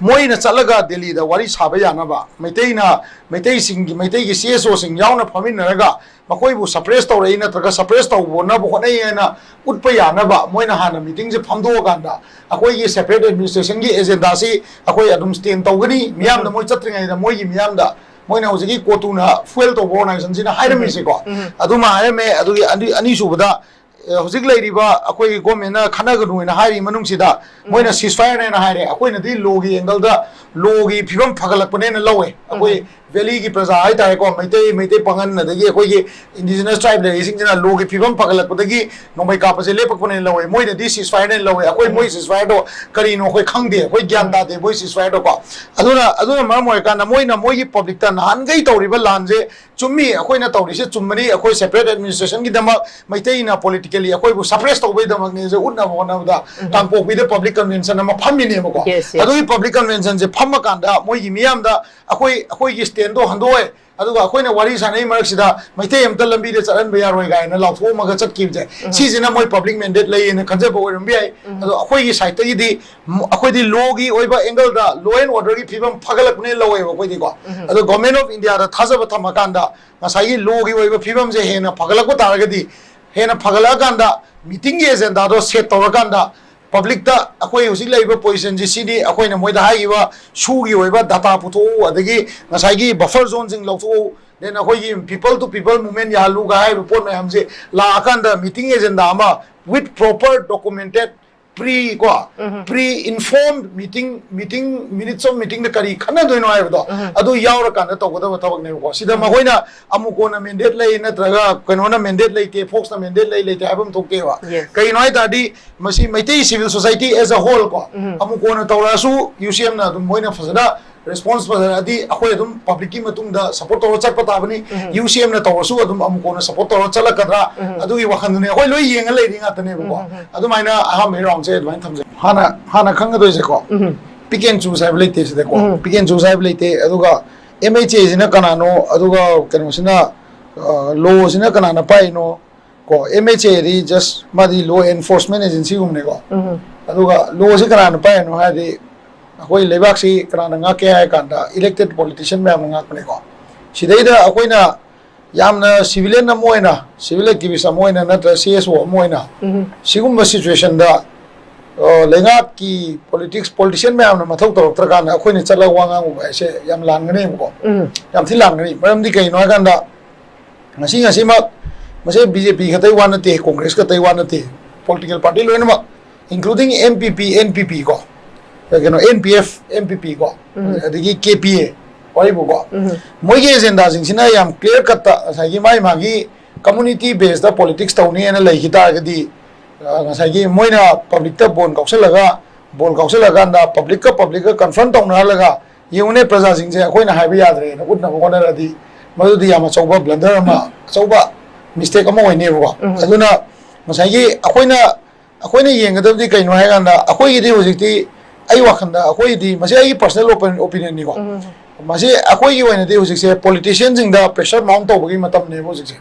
ꯃꯣꯏꯅ ꯆꯠꯂꯒ ꯗꯦꯜꯂꯤꯗ ꯋꯥꯔꯤ ꯁꯥꯕ ꯌꯥꯅꯕ, ꯃꯩꯇꯩꯅ, ꯃꯩꯇꯩꯁꯤꯡꯒꯤ, ꯃꯩꯇꯩꯒꯤ ꯁꯤ ꯑꯦꯁ ꯑꯣꯁꯤꯡ ꯌꯥꯎꯅ ꯐꯝꯃꯤꯟꯅꯔꯒ ꯃꯈꯣꯏꯕꯨ ꯁꯄ꯭ꯔꯦꯁ ꯇꯧꯔꯛꯏ ꯅꯠꯇ꯭ꯔꯒ ꯁꯄ꯭ꯔꯦꯁ ꯇꯧꯅꯕ ꯍꯣꯠꯅꯩ ꯍꯥꯏꯅ ꯎꯠꯄ ꯌꯥꯅꯕ ꯃꯣꯏꯅ ꯍꯥꯟꯅ ꯃꯤꯇꯤꯡꯁꯦ ꯐꯝꯗꯣꯛꯑꯀꯥꯟꯗ ꯑꯩꯈꯣꯏꯒꯤ ꯁꯦꯄꯔꯦꯠ ꯑꯦꯗꯃꯤꯅꯤꯁꯇ꯭ꯔꯦꯁꯟꯒꯤ ꯑꯦꯖꯦꯟꯗꯥꯁꯤ ꯑꯩꯈꯣꯏ ꯑꯗꯨꯝ ꯁ꯭ꯇꯦꯟ ꯇꯧꯒꯅꯤ꯫ ꯃꯤꯌꯥꯝꯗ, ꯎꯝ꯫ ꯃꯣꯏ ꯆꯠꯇ꯭ꯔꯤꯉꯩꯗ ꯃꯣꯏꯒꯤ ꯃꯤꯌꯥꯝꯗ, ꯃꯣꯏꯅ ꯍꯧꯖꯤꯛꯀꯤ ꯀꯣꯇꯨꯅ ꯐꯨꯑꯦꯜ ꯇꯧꯕ ꯑꯣꯔꯒꯅꯥꯏꯖꯦꯁꯟꯁꯤꯅ ꯍꯥꯏꯔꯝꯃꯤꯁꯦꯀꯣ, ꯎꯝ꯫ ꯑꯗꯨꯃ ꯍꯥꯏꯔꯝꯃꯦ꯫ ꯑꯗꯨꯒꯤ ꯑꯅꯤ-, ꯑꯅꯤꯁꯨꯕꯗ, ꯑ, ꯍꯧꯖꯤꯛ ꯂꯩꯔꯤꯕ ꯑꯩꯈꯣꯏꯒꯤ ꯒꯣꯔꯃꯦꯟꯅ ꯈꯟꯅꯒꯅꯨ ꯍꯥꯏꯅ ꯍꯥꯏꯔꯤ ꯃꯅꯨꯡꯁꯤꯗ ꯎꯝ꯫ ꯃꯣꯏꯅ ꯁꯤꯁꯐꯥꯌꯔꯅꯦꯅ ꯍꯥꯏꯔꯦ꯫ ꯑꯩꯈꯣꯏꯅꯗꯤ ꯂꯣꯒꯤ ꯑꯦꯡꯒꯜꯗ ꯂꯣꯒꯤ ꯐꯤꯕꯝ ꯐꯒꯠꯂꯛꯄꯅꯦꯅ ꯂꯧꯋꯦ꯫ ꯑꯩꯈꯣꯏ ꯎꯝ꯫ ꯚꯦꯂꯤꯒꯤ ꯄ꯭ꯔꯖꯥ ꯍꯥꯏꯇꯥꯔꯦꯀꯣ, ꯃꯩꯇꯩ, ꯃꯩꯇꯩ ꯄꯥꯉꯟ, ꯑꯗꯒꯤ ꯑꯩꯈꯣꯏꯒꯤ ꯏꯟꯗꯤꯖꯤꯅꯁ ꯇ꯭ꯔꯥꯏꯕ ꯂꯩꯔꯤꯁꯤꯡꯁꯤꯅ ꯂꯣꯒꯤ ꯐꯤꯕꯝ ꯐꯒꯠꯂꯛꯄꯗꯒꯤ ꯅꯣꯡꯃꯩ ꯀꯥꯞꯄꯁꯦ ꯂꯦꯞꯄꯛꯄꯅꯦꯅ ꯂꯧꯋꯦ꯫ ꯃꯣꯏꯅꯗꯤ ꯁꯤꯁꯐꯥꯌꯔꯅꯦꯅ ꯂꯧꯋꯦ꯫ ꯑꯩꯈꯣꯏ ꯎꯝ꯫ ꯃꯣꯏ ꯁꯤꯁꯐꯥꯌꯔꯗꯣ ꯀꯔꯤꯅꯣ ꯑꯩꯈꯣꯏ ꯈꯪꯗꯦ, ꯑꯩꯈꯣꯏ ꯒ꯭ꯌꯥꯟ ꯎꯝ꯫ ꯇꯥꯗꯦ ꯃꯣꯏ ꯁꯤꯁꯐꯥꯌꯔꯗꯣꯀꯣ꯫ ꯑꯗꯨꯅ, ꯑꯗꯨꯅ ꯃꯔꯝ ꯑꯣꯏꯔꯀꯥꯟꯗ ꯃꯣꯏꯅ ꯃꯣꯏꯒꯤ ꯄꯕ꯭ꯂꯤꯛꯇ ꯅꯍꯥꯟꯈꯩ ꯇꯧꯔꯤꯕ ꯂꯥꯟꯁꯦ ꯆꯨꯝꯃꯤ, ꯑꯩꯈꯣꯏꯅ ꯇꯧꯔꯤꯁꯦ ꯆꯨꯝꯕꯅꯤ, ꯑꯩꯈꯣꯏ ꯁꯦꯄꯔꯦꯠ ꯑꯦꯗꯃꯤꯅꯤꯁꯇ꯭ꯔꯦꯁꯟꯒꯤꯗꯃꯛ ꯃꯩꯇꯩꯅ ꯄꯣꯂꯤꯇꯤꯀꯦꯜꯂꯤ ꯑꯩꯈꯣꯏꯕꯨ ꯁꯄ꯭ꯔꯦꯁ ꯇꯧꯕꯒꯤꯗꯃꯛꯅꯦꯁꯦ ꯎꯠꯅꯕ ꯍꯣꯠꯅꯕꯗ ꯎꯝ꯫ ꯀꯥꯡꯄꯣꯛꯄꯤꯗ ꯄꯕ꯭ꯂꯤꯛ ꯀꯟꯚꯦꯟꯁꯟ ꯑꯃ ꯐꯝꯃꯤꯅꯦꯕꯀꯣ꯫ Yes, yes. ꯑꯗꯨꯒꯤ ꯄꯕ꯭ꯂꯤꯛ ꯀꯟꯚꯦꯟꯁꯟꯁꯦ ꯐꯝꯃꯀꯥꯟꯗ ꯃꯣꯏꯒꯤ ꯃꯤꯌꯥꯝꯗ ꯑꯩꯈꯣꯏ, ꯑꯩꯈꯣꯏꯒꯤ ꯁ꯭ꯇꯦꯟꯗꯣ ꯍꯟꯗꯣꯛꯑꯦ, ꯑꯗꯨꯒ ꯑꯩꯈꯣꯏꯅ ꯋꯥꯔꯤ ꯁꯥꯟꯅꯩ ꯃꯔꯛꯁꯤꯗ ꯃꯩꯇꯩ ꯑꯝꯇ ꯂꯝꯕꯤꯗ ꯆꯠꯍꯟꯕ ꯌꯥꯔꯣꯏ ꯀꯥꯏꯅ ꯂꯥꯎꯊꯣꯛꯑꯝꯃꯒ ꯆꯠꯈꯤꯕꯁꯦ, ꯎꯝ꯫ ꯁꯤꯁꯤꯅ ꯃꯣꯏ ꯄꯕ꯭ꯂꯤꯛ ꯃꯦꯟꯗꯦꯠ ꯂꯩꯌꯦꯅ ꯈꯟꯖꯕ ꯑꯣꯏꯔꯝꯕ ꯌꯥꯏ꯫ ꯎꯝ꯫ ꯑꯗꯣ ꯑꯩꯈꯣꯏꯒꯤ ꯁꯥꯏꯠꯇꯒꯤꯗꯤ ꯃ-, ꯑꯩꯈꯣꯏꯗꯤ ꯂꯣꯒꯤ ꯑꯣꯏꯕ ꯑꯦꯡꯒꯜꯗ ꯂꯣ ꯑꯦꯟ ꯑꯣꯔꯗꯔꯒꯤ ꯐꯤꯕꯝ ꯐꯒꯠꯂꯛꯄꯅꯦ ꯂꯧꯋꯦꯕ ꯑꯩꯈꯣꯏꯗꯤꯀꯣ꯫ ꯎꯝ꯫ ꯑꯗꯣ ꯒꯣꯔꯃꯦꯟ ꯑꯣꯐ ꯏꯟꯗꯤꯌꯥꯗ ꯊꯥꯖꯕ ꯊꯝꯃꯀꯥꯟꯗ ꯉꯁꯥꯏꯒꯤ ꯂꯣꯒꯤ ꯑꯣꯏꯕ ꯐꯤꯕꯝꯁꯦ ꯍꯦꯟꯅ ꯐꯒꯠꯂꯛꯄ ꯇꯥꯔꯒꯗꯤ, ꯍꯦꯟꯅ ꯐꯒꯠꯂꯛꯑꯀꯥꯟꯗ ꯃꯤꯇꯤꯡꯒꯤ ꯑꯦꯖꯦꯟꯗꯥꯗꯣ ꯁꯦꯠ ꯇꯧꯔꯀꯥꯟꯗ ꯄꯕ꯭ꯂꯤꯛꯇ ꯑꯩꯈꯣꯏ ꯍꯧꯖꯤꯛ ꯂꯩꯔꯤꯕ ꯄꯣꯖꯤꯁꯟꯁꯤ ꯁꯤꯅꯤ, ꯑꯩꯈꯣꯏꯅ ꯃꯣꯏꯗ ꯍꯥꯏꯈꯤꯕ ꯁꯨꯒꯤ ꯑꯣꯏꯕ ꯗꯥꯇꯥ ꯄꯨꯊꯣꯛꯎ, ꯑꯗꯒꯤ ꯉꯁꯥꯏꯒꯤ ꯕꯐꯔ ꯖꯣꯟꯁꯤꯡ ꯂꯧꯊꯣꯛꯎ, ꯗꯦꯟ ꯑꯩꯈꯣꯏꯒꯤ ꯄꯤꯄꯜ ꯇꯨ ꯄꯤꯄꯜ ꯃꯨꯚꯃꯦꯟ ꯌꯥꯍꯜꯂꯨꯒ ꯍꯥꯏꯔꯤꯕ ꯄꯣꯠ ꯃꯌꯥꯝꯁꯦ ꯂꯥꯛꯑꯀꯥꯟꯗ ꯃꯤꯇꯤꯡ ꯑꯦꯖꯦꯟꯗꯥ ꯑꯃ with proper documented ꯄ꯭ꯔꯤ ꯀꯣ pre inform meeting meeting minutes of ꯃꯤꯇꯤꯡꯗ ꯀꯔꯤ ꯈꯟꯅꯗꯣꯏꯅꯣ ꯍꯥꯏꯕꯗꯣ ꯑꯗꯨ ꯌꯥꯎꯔꯀꯥꯟꯗ ꯇꯧꯒꯗꯕ ꯊꯕꯛꯅꯦꯕꯀꯣ꯫ ꯁꯤꯗ ꯃꯈꯣꯏꯅ ꯑꯃꯨꯛ ꯀꯣꯟꯅ ꯃꯦꯟꯗꯦꯠ ꯂꯩ ꯅꯠꯇ꯭ꯔꯒ ꯀꯩꯅꯣꯅ ꯃꯦꯟꯗꯦꯠ ꯂꯩꯇꯦ, ꯐꯣꯛꯁꯅ ꯃꯦꯟꯗꯦꯠ ꯂꯩ ꯂꯩꯇꯦ ꯍꯥꯏꯕ ꯑꯃ ꯊꯣꯛꯇꯦꯕ꯫ Yes. ꯀꯩꯒꯤꯅꯣ ꯍꯥꯏ ꯇꯥꯔꯗꯤ ꯃꯁꯤ ꯃꯩꯇꯩ ꯁꯤꯚꯤꯜ ꯁꯣꯁꯥꯏꯇꯤ ꯑꯦꯖ ꯑ ꯍꯣꯜ ꯀꯣ ꯑꯃꯨꯛ ꯀꯣꯟꯅ ꯇꯧꯔꯛꯑꯁꯨ ꯌꯨ ꯁꯤ ꯑꯦꯝꯅ ꯑꯗꯨꯝ ꯃꯣꯏꯅ ꯐꯖꯅ ꯔꯦꯁꯄꯣꯟꯁ ꯐꯖꯔꯛꯑꯗꯤ ꯑꯩꯈꯣꯏ ꯑꯗꯨꯝ ꯄꯕ꯭ꯂꯤꯛꯀꯤ ꯃꯇꯨꯡꯗ ꯁꯄꯣꯔꯠ ꯇꯧꯔ ꯆꯠꯄ ꯇꯥꯕꯅꯤ꯫ ꯌꯨ ꯁꯤ ꯑꯦꯝꯅ ꯇꯧꯔꯁꯨ ꯑꯗꯨꯝ ꯑꯃꯨꯛ ꯀꯣꯟꯅ ꯁꯄꯣꯔꯠ ꯇꯧꯔ ꯆꯠꯂꯛꯀꯗ꯭ꯔꯥ ꯑꯗꯨꯒꯤ ꯋꯥꯈꯜꯗꯨꯅꯦ ꯑꯩꯈꯣꯏ ꯂꯣꯏ ꯌꯦꯡꯉ ꯂꯩꯔꯤ ꯉꯥꯛꯇꯅꯦꯕꯀꯣ꯫ ꯑꯗꯨꯃꯥꯏꯅ ꯑꯍꯥꯟꯕꯒꯤ ꯔꯥꯎꯟꯁꯦ ꯑꯗꯨꯃꯥꯏꯅ ꯊꯝꯖꯩ꯫ ꯍꯥꯟꯅ ꯍꯥꯟꯅ ꯈꯪꯒꯗꯣꯏꯁꯦꯀꯣ ꯄꯤꯛ ꯑꯦꯟ ꯆꯨꯁ ꯍꯥꯏꯕ ꯂꯩꯇꯦ ꯁꯤꯗꯀꯣ꯫ ꯄꯤꯛ ꯑꯦꯟ ꯆꯨꯁ ꯍꯥꯏꯕ ꯂꯩꯇꯦ꯫ ꯑꯗꯨꯒ ꯑꯦꯝ ꯑꯩꯆ ꯑꯦꯁꯤꯅ ꯀꯅꯥꯅꯣ, ꯑꯗꯨꯒ ꯀꯩꯅꯣꯁꯤꯅ ꯂꯣꯁꯤꯅ ꯀꯅꯥꯅ ꯄꯥꯏꯔꯤꯅꯣ ꯀꯣ꯫ ꯑꯦꯝ ꯑꯩꯆ ꯑꯦꯗꯤ ꯖꯁ ꯃꯥꯗꯤ ꯂꯣ ꯑꯦꯟꯐꯣꯔꯁꯃꯦꯟ ꯑꯦꯖꯦꯟꯁꯤꯒꯨꯝꯕꯅꯦꯀꯣ꯫ ꯑꯗꯨꯒ ꯂꯣꯁꯤ ꯀꯅꯥꯅ ꯄꯥꯏꯔꯤꯅꯣ ꯍꯥꯏꯔꯗꯤ ꯑꯩꯈꯣꯏ ꯂꯩꯕꯥꯛꯁꯤ ꯀꯅꯥꯅ ꯉꯥꯛꯀꯦ ꯍꯥꯏꯔ ꯀꯥꯟꯗ ꯏꯂꯦꯛꯇꯦꯠ ꯄꯣꯂꯤꯇꯤꯁꯤꯌꯟ ꯃꯌꯥꯝꯅ ꯉꯥꯛꯄꯅꯦꯀꯣ꯫ ꯁꯤꯗꯩꯗ ꯑꯩꯈꯣꯏꯅ ꯌꯥꯝꯅ ꯁꯤꯚꯤꯂꯤꯌꯟ ꯑꯃ ꯑꯣꯏꯅ, ꯁꯤꯚꯤꯜ ꯑꯦꯛꯇꯤꯚꯤꯁ ꯑꯃ ꯑꯣꯏꯅ ꯅꯠꯇ꯭ꯔꯒ ꯁꯤ ꯑꯦꯁ ꯑꯣ ꯑꯃ ꯑꯣꯏꯅ ꯁꯤꯒꯨꯝꯕ ꯁꯤꯆꯨꯋꯦꯁꯟꯗ ꯂꯩꯉꯥꯛꯀꯤ ꯄꯣꯂꯤꯇꯤꯛꯁ ꯄꯣꯂꯤꯇꯤꯁꯤꯌꯟ ꯃꯌꯥꯝꯅ ꯃꯊꯧ ꯇꯧꯔꯛꯇ꯭ꯔꯀꯥꯟꯗ ꯑꯩꯈꯣꯏꯅ ꯆꯠꯂꯒ ꯋꯥ ꯉꯥꯡꯉꯨꯕ ꯍꯥꯏꯁꯦ ꯌꯥꯝ ꯂꯥꯟꯒꯅꯦꯕꯀꯣ꯫ ꯌꯥꯝ ꯊꯤ ꯂꯥꯟꯒꯅꯤ꯫ ꯃꯔꯝꯗꯤ ꯀꯩꯒꯤꯅꯣ ꯍꯥꯏꯀꯥꯟꯗ ꯉꯁꯤ ꯉꯁꯤꯃꯛ ꯃꯁꯤ ꯕꯤ ꯖꯦ ꯄꯤ ꯈꯛꯇꯒꯤ ꯋꯥ ꯅꯠꯇꯦ, ꯀꯣꯡꯒ꯭ꯔꯦꯁ ꯈꯛꯇꯒꯤ ꯋꯥ ꯅꯠꯇꯦ, ꯄꯣꯂꯤꯇꯤꯀꯦꯜ ꯄꯥꯔꯇꯤ ꯂꯣꯏꯅꯃꯛ, including and P P, and P P ꯀꯣ, ꯀꯩꯅꯣ, N P F, N P P ꯀꯣ, ꯑꯗꯒꯤ ꯀꯦ ꯄꯤ ꯑꯦ ꯋꯥꯔꯤꯕꯨꯀꯣ, ꯃꯣꯏꯒꯤ ꯑꯦꯖꯦꯟꯗꯥꯁꯤꯡꯁꯤꯅ ꯌꯥꯝ ꯀ꯭ꯂꯤꯌꯥꯔ ꯀꯠꯇ ꯉꯁꯥꯏꯒꯤ ꯃꯥꯒꯤ ꯃꯥꯒꯤ ꯀꯝꯃꯨꯅꯤꯇꯤ ꯕꯦꯁꯇ ꯄꯣꯂꯤꯇꯤꯛꯁ ꯇꯧꯅꯤꯅ ꯂꯩꯈꯤ ꯇꯥꯔꯒꯗꯤ, ꯑ, ꯉꯁꯥꯏꯒꯤ ꯃꯣꯏꯅ ꯄꯕ꯭ꯂꯤꯛꯇ ꯕꯣꯜ ꯀꯥꯎꯁꯜꯂꯒ, ꯕꯣꯜ ꯀꯥꯎꯁꯜꯂꯀꯥꯟꯗ ꯄꯕ꯭ꯂꯤꯛꯀ ꯄꯕ꯭ꯂꯤꯛꯀ ꯀꯟꯐ꯭ꯔꯟ ꯇꯧꯅꯍꯜꯂꯒ, "ꯌꯦꯡꯉꯨꯅꯦ, ꯄ꯭ꯔꯖꯥꯁꯤꯡꯁꯦ ꯑꯩꯈꯣꯏꯅ ꯍꯥꯏꯕ ꯌꯥꯗ꯭ꯔꯦꯅ" ꯎꯠꯅꯕ ꯍꯣꯠꯅꯔꯗꯤ, ꯃꯗꯨꯗꯤ ꯌꯥꯝ ꯑꯆꯧꯕ ꯕ꯭ꯂꯟꯗꯔ ꯑꯃ, ꯑꯆꯧꯕ ꯃꯤꯁꯇꯦꯛ ꯑꯃ ꯑꯣꯏꯅꯦꯕꯀꯣ꯫ ꯑꯗꯨꯅ ꯉꯁꯥꯏꯒꯤ ꯑꯩꯈꯣꯏꯅ ꯑꯩꯈꯣꯏꯅ ꯌꯦꯡꯒꯗꯕꯗꯤ ꯀꯩꯅꯣ ꯍꯥꯏꯀꯥꯟꯗ, ꯑꯩꯈꯣꯏꯒꯤꯗꯤ ꯍꯧꯖꯤꯛꯇꯤ, ꯑꯩ ꯋꯥꯈꯜꯗ, ꯑꯩꯈꯣꯏꯒꯤꯗꯤ, ꯃꯁꯤ ꯑꯩꯒꯤ ꯄꯔꯁꯅꯦꯜ ꯑꯣꯄꯤꯅꯤꯌꯟꯅꯤꯀꯣ, ꯃꯁꯤ ꯑꯩꯈꯣꯏꯒꯤ ꯑꯣꯏꯅꯗꯤ ꯍꯧꯖꯤꯛꯁꯦ ꯄꯣꯂꯤꯇꯤꯁꯤꯌꯟꯁꯤꯡꯗ ꯄ꯭ꯔꯦꯁꯔ ꯃꯥꯎꯟ ꯇꯧꯕꯒꯤ ꯃꯇꯝꯅꯦꯕ ꯍꯧꯖꯤꯛꯁꯦ꯫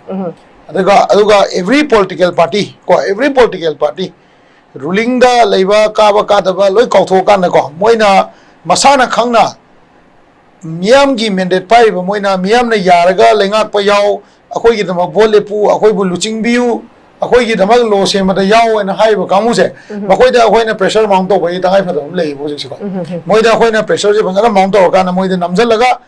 ꯑꯗꯨꯒ ꯑꯗꯨꯒ ꯑꯦꯚ꯭ꯔꯤ ꯄꯣꯂꯤꯇꯤꯀꯦꯜ ꯄꯥꯔꯇꯤ ꯀꯣ, ꯑꯦꯚ꯭ꯔꯤ ꯄꯣꯂꯤꯇꯤꯀꯦꯜ ꯄꯥꯔꯇꯤ, ꯔꯨꯂꯤꯡꯗ ꯂꯩꯕ, ꯀꯥꯕ ꯀꯥꯗꯕ ꯂꯣꯏ ꯀꯥꯎꯊꯣꯛꯑꯀꯥꯟꯗꯀꯣ, ꯃꯣꯏꯅ ꯃꯁꯥꯅ ꯈꯪꯅ ꯃꯤꯌꯥꯝꯒꯤ ꯃꯦꯟꯗꯦꯠ ꯄꯥꯏꯔꯤꯕ ꯃꯣꯏꯅ, ꯃꯤꯌꯥꯝꯅ ꯌꯥꯔꯒ ꯂꯩꯉꯥꯛꯄ ꯌꯥꯎ, ꯑꯩꯈꯣꯏꯒꯤꯗꯃꯛ ꯚꯣꯠ ꯂꯦꯞꯄꯨ, ꯑꯩꯈꯣꯏꯕꯨ ꯂꯨꯆꯤꯡꯕꯤꯌꯨ, ꯑꯩꯈꯣꯏꯒꯤꯗꯃꯛ ꯂꯣ ꯁꯦꯝꯕꯗ ꯌꯥꯎ ꯍꯥꯏꯅ ꯍꯥꯏꯔꯤꯕ ꯀꯥꯡꯕꯨꯁꯦ, ꯃꯈꯣꯏꯗ ꯑꯩꯈꯣꯏꯅ ꯄ꯭ꯔꯦꯁꯔ ꯃꯥꯎꯟ ꯇꯧꯕꯒꯤ ꯇꯉꯥꯏ ꯐꯗꯕ ꯑꯃ ꯂꯩꯌꯦꯕ ꯍꯧꯖꯤꯛꯁꯦꯀꯣ꯫ ꯃꯣꯏꯗ ꯑꯩꯈꯣꯏꯅ ꯄ꯭ꯔꯦꯁꯔꯁꯦ ꯐꯖꯅ ꯃꯥꯎꯟ ꯇꯧꯔꯀꯥꯟꯗ ꯃꯣꯏꯗ ꯅꯝꯁꯤꯜꯂꯒ,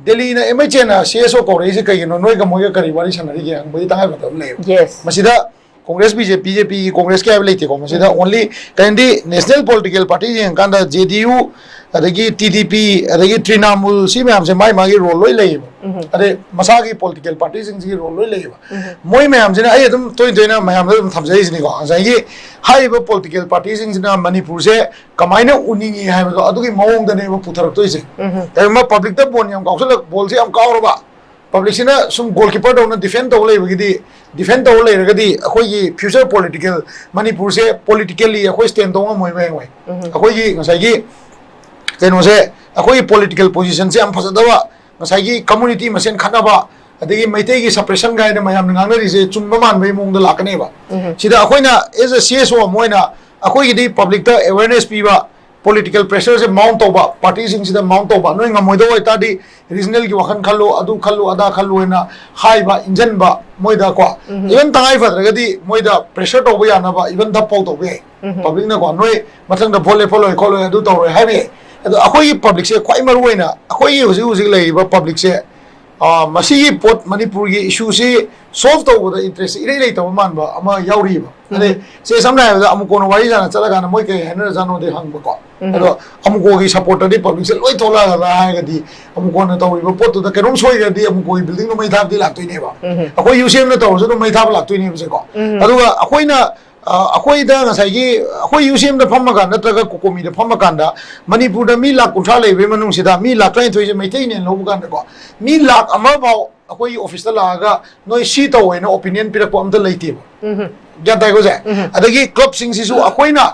ꯗꯦꯜꯂꯤꯅ ꯑꯦꯝ ꯑꯩꯆ ꯑꯦꯅ ꯁꯤ ꯑꯦꯁ ꯑꯣ ꯀꯧꯔꯛꯏꯁꯦ ꯀꯩꯒꯤꯅꯣ, ꯅꯣꯏꯒ ꯃꯣꯏꯒ ꯀꯔꯤ ꯋꯥꯔꯤ ꯁꯥꯟꯅꯔꯤꯒꯦ ꯍꯪꯕꯒꯤ ꯇꯉꯥꯏ ꯐꯗꯕ ꯑꯃ ꯂꯩꯌꯦꯕ꯫ Yes. ꯃꯁꯤꯗ ꯀꯣꯡꯒ꯭ꯔꯦꯁ ꯕꯤ ꯖꯦ ꯄꯤ ꯖꯦ ꯄꯤꯒꯤ ꯀꯣꯡꯒ꯭ꯔꯦꯁꯀꯤ ꯍꯥꯏꯕ ꯂꯩꯇꯦꯀꯣ ꯃꯁꯤꯗ꯫ ꯑꯣꯟꯂꯤ ꯀꯩꯅꯣꯗꯤ ꯅꯦꯁꯅꯦꯜ ꯄꯣꯂꯤꯇꯤꯀꯦꯜ ꯄꯥꯔꯇꯤ ꯌꯦꯡꯉꯀꯥꯟꯗ ꯖꯦ ꯗꯤ ꯌꯨ, ꯑꯗꯒꯤ ꯇꯤ ꯗꯤ ꯄꯤ, ꯑꯗꯒꯤ ꯇ꯭ꯔꯤꯅꯥꯃꯨꯜ, ꯁꯤ ꯃꯌꯥꯝꯁꯦ ꯃꯥꯏ ꯃꯥꯒꯤ ꯔꯣꯜ ꯂꯣꯏ ꯂꯩꯌꯦꯕ꯫ ꯑꯗꯩ ꯃꯁꯥꯒꯤ ꯄꯣꯂꯤꯇꯤꯀꯦꯜ ꯄꯥꯔꯇꯤꯁꯤꯡꯁꯤꯒꯤ ꯔꯣꯜ ꯂꯣꯏ ꯂꯩꯌꯦꯕ꯫ ꯃꯣꯏ ꯃꯌꯥꯝꯁꯤꯅ ꯑꯩ ꯑꯗꯨꯝ ꯇꯣꯏꯅ ꯇꯣꯏꯅ ꯃꯌꯥꯝꯗ ꯑꯗꯨꯝ ꯊꯝꯖꯔꯤꯁꯤꯅꯤꯀꯣ, ꯉꯁꯥꯏꯒꯤ ꯍꯥꯏꯔꯤꯕ ꯄꯣꯂꯤꯇꯤꯀꯦꯜ ꯄꯥꯔꯇꯤꯁꯤꯡꯁꯤꯅ ꯃꯅꯤꯄꯨꯔꯁꯦ ꯀꯃꯥꯏꯅ ꯎꯅꯤꯡꯉꯤ ꯍꯥꯏꯕꯗꯣ ꯑꯗꯨꯒꯤ ꯃꯑꯣꯡꯗꯅꯦꯕ ꯄꯨꯊꯔꯛꯇꯣꯏꯁꯦ꯫ ꯀꯔꯤꯒꯨꯝꯕ ꯄꯕ꯭ꯂꯤꯛꯇ ꯕꯣꯜ ꯌꯥꯝ ꯀꯥꯎꯁꯜꯂꯛ ꯕꯣꯜꯁꯦ ꯌꯥꯝ ꯀꯥꯎꯔꯕ, ꯄꯕ꯭ꯂꯤꯛꯁꯤꯅ ꯁꯨꯝ ꯒꯣꯜꯀꯤꯄꯔꯗꯧꯅ ꯗꯤꯐꯦꯟ ꯇꯧ ꯂꯩꯕꯒꯤꯗꯤ, ꯗꯤꯐꯦꯟ ꯇꯧ ꯂꯩꯔꯒꯗꯤ ꯑꯩꯈꯣꯏꯒꯤ ꯐ꯭ꯌꯨꯆꯔ ꯄꯣꯂꯤꯇꯤꯀꯦꯜ, ꯃꯅꯤꯄꯨꯔꯁꯦ ꯄꯣꯂꯤꯇꯤꯀꯦꯜꯂꯤ ꯑꯩꯈꯣꯏ ꯁ꯭ꯇꯦꯟ ꯇꯧ ꯉꯝꯃꯣꯏꯕ ꯍꯌꯦꯡꯋꯥꯏ꯫ ꯑꯩꯈꯣꯏꯒꯤ ꯉꯁꯥꯏꯒꯤ ꯀꯩꯅꯣꯁꯦ, ꯑꯩꯈꯣꯏꯒꯤ ꯄꯣꯂꯤꯇꯤꯀꯦꯜ ꯄꯣꯖꯤꯁꯟꯁꯦ ꯌꯥꯝ ꯐꯖꯗꯕ, ꯉꯁꯥꯏꯒꯤ ꯀꯝꯃꯨꯅꯤꯇꯤ ꯃꯁꯦꯟ ꯈꯠꯅꯕ, ꯑꯗꯒꯤ ꯃꯩꯇꯩꯒꯤ ꯁꯄ꯭ꯔꯦꯁꯟ ꯀꯥꯏꯅ ꯃꯌꯥꯝꯅ ꯉꯥꯡꯅꯔꯤꯁꯦ ꯆꯨꯝꯕ ꯃꯥꯟꯕꯒꯤ ꯃꯑꯣꯡꯗ ꯂꯥꯛꯀꯅꯦꯕ꯫ ꯁꯤꯗ ꯑꯩꯈꯣꯏꯅ ꯑꯦꯁ ꯑꯦ ꯁꯤ ꯑꯦꯁ ꯑꯣ ꯑꯃ ꯑꯣꯏꯅ ꯑꯩꯈꯣꯏꯒꯤꯗꯤ ꯄꯕ꯭ꯂꯤꯛꯇ ꯑꯦꯋꯦꯔꯅꯦꯁ ꯄꯤꯕ, ꯄꯣꯂꯤꯇꯤꯀꯦꯜ ꯄ꯭ꯔꯦꯁꯔꯁꯦ ꯃꯥꯎꯟ ꯇꯧꯕ, ꯄꯥꯔꯇꯤꯁꯤꯡꯁꯤꯗ ꯃꯥꯎꯟ ꯇꯧꯕ, ꯅꯣꯏ ꯉꯝꯃꯣꯏꯗꯧ ꯑꯣꯏꯇꯥꯔꯗꯤ ꯔꯤꯖꯅꯦꯜꯒꯤ ꯋꯥꯈꯜ ꯈꯜꯂꯨ, ꯑꯗꯨ ꯈꯜꯂꯨ, ꯑꯗꯥ ꯈꯜꯂꯨ ꯍꯥꯏꯅ ꯍꯥꯏꯕ, ꯏꯟꯖꯟꯕ ꯃꯣꯏꯗ ꯀꯣ꯫ ꯏꯚꯟ ꯇꯉꯥꯏ ꯐꯗ꯭ꯔꯒꯗꯤ ꯃꯣꯏꯗ ꯄ꯭ꯔꯦꯁꯔ ꯇꯧꯕ ꯌꯥꯅꯕ ꯏꯚꯟ ꯙꯞ ꯐꯥꯎ ꯇꯧꯕ ꯌꯥꯏ꯫ ꯄꯕ꯭ꯂꯤꯛꯅꯀꯣ, ꯅꯣꯏ ꯃꯊꯪꯗ ꯚꯣꯠ ꯂꯦꯞꯄ ꯂꯣꯏ ꯈꯣꯠꯂꯣꯏ ꯑꯗꯨ ꯇꯧꯔꯣꯏ ꯍꯥꯏꯕ ꯌꯥꯏ꯫ ꯑꯗꯣ ꯑꯩꯈꯣꯏꯒꯤ ꯄꯕ꯭ꯂꯤꯛꯁꯦ ꯈ꯭ꯋꯥꯏ ꯃꯔꯨ ꯑꯣꯏꯅ ꯑꯩꯈꯣꯏꯒꯤ ꯍꯧꯖꯤꯛ ꯍꯧꯖꯤꯛ ꯂꯩꯔꯤꯕ ꯄꯕ꯭ꯂꯤꯛꯁꯦ, ꯑ, ꯃꯁꯤꯒꯤ ꯄꯣꯠ ꯃꯅꯤꯄꯨꯔꯒꯤ ꯏꯁꯨꯁꯤ ꯁꯣꯜꯚ ꯇꯧꯕꯗ ꯏꯟꯇꯔꯦꯁ ꯏꯔꯩ ꯂꯩꯇꯕ ꯃꯥꯟꯕ ꯑꯃ ꯌꯥꯎꯔꯤꯕ꯫ ꯑꯗꯩ ꯁꯦ ꯁꯝꯅ ꯍꯥꯏꯔꯕꯗ ꯑꯃꯨꯛ ꯀꯣꯟꯅ ꯋꯥꯔꯤ ꯁꯥꯟꯅ ꯆꯠꯂꯀꯥꯟꯗ ꯃꯣꯏ ꯀꯩ ꯍꯥꯏꯅꯔꯖꯥꯠꯅꯣꯗꯤ ꯍꯪꯕꯀꯣ꯫ ꯑꯗꯣ ꯑꯃꯨꯛꯀꯣꯒꯤ ꯁꯞꯄꯣꯔꯇꯔꯗꯤ ꯄꯕ꯭ꯂꯤꯛꯁꯦ ꯂꯣꯏ ꯊꯣꯛꯂꯛꯑꯒ ꯍꯥꯏꯔꯒꯗꯤ ꯑꯃꯨꯛꯀꯣꯟꯅ ꯇꯧꯔꯤꯕ ꯄꯣꯠꯇꯨꯗ ꯀꯩꯅꯣꯝ ꯁꯣꯏꯈ꯭ꯔꯗꯤ ꯑꯃꯨꯛꯀꯣꯒꯤ ꯕꯤꯜꯗꯤꯡꯗꯣ ꯃꯩ ꯊꯥꯕꯗꯤ ꯂꯥꯛꯇꯣꯏꯅꯦꯕ꯫ ꯑꯩꯈꯣꯏ ꯌꯨ ꯁꯤ ꯑꯦꯝꯅ ꯇꯧꯔꯁꯨ ꯑꯗꯨꯝ ꯃꯩ ꯊꯥꯕ ꯂꯥꯛꯇꯣꯏꯅꯦꯕꯁꯦꯀꯣ꯫ ꯑꯗꯨꯒ ꯑꯩꯈꯣꯏꯅ, ꯑ, ꯑꯩꯈꯣꯏꯗ ꯉꯁꯥꯏꯒꯤ ꯑꯩꯈꯣꯏ ꯌꯨ ꯁꯤ ꯑꯦꯝꯗ ꯐꯝꯃꯀꯥꯟꯗ ꯅꯠꯇ꯭ꯔꯒ ꯀꯣꯀꯣꯃꯤꯗ ꯐꯝꯃꯀꯥꯟꯗ ꯃꯅꯤꯄꯨꯔꯗ ꯃꯤ ꯂꯥꯛ ꯀꯨꯟꯊ꯭ꯔꯥ ꯂꯩꯕꯒꯤ ꯃꯅꯨꯡꯁꯤꯗ ꯃꯤ ꯂꯥꯛ ꯇꯔꯥꯅꯤꯊꯣꯏꯁꯦ ꯃꯩꯇꯩꯅꯦꯅ ꯂꯧꯕ ꯀꯥꯟꯗꯀꯣ, ꯃꯤ ꯂꯥꯛ ꯑꯃ ꯐꯥꯎ ꯑꯩꯈꯣꯏꯒꯤ ꯑꯣꯐꯤꯁꯇ ꯂꯥꯛꯑꯒ ꯅꯣꯏ ꯁꯤ ꯇꯧ ꯍꯥꯏꯅ ꯑꯣꯄꯤꯅꯤꯌꯟ ꯄꯤꯔꯛꯄ ꯑꯝꯇ ꯂꯩꯇꯦꯕ꯫ ꯒ꯭ꯌꯥꯟ ꯇꯥꯏꯀꯣ ꯁꯦ? ꯑꯗꯒꯤ ꯀ꯭ꯂꯕꯁꯤꯡꯁꯤꯁꯨ ꯑꯩꯈꯣꯏꯅ,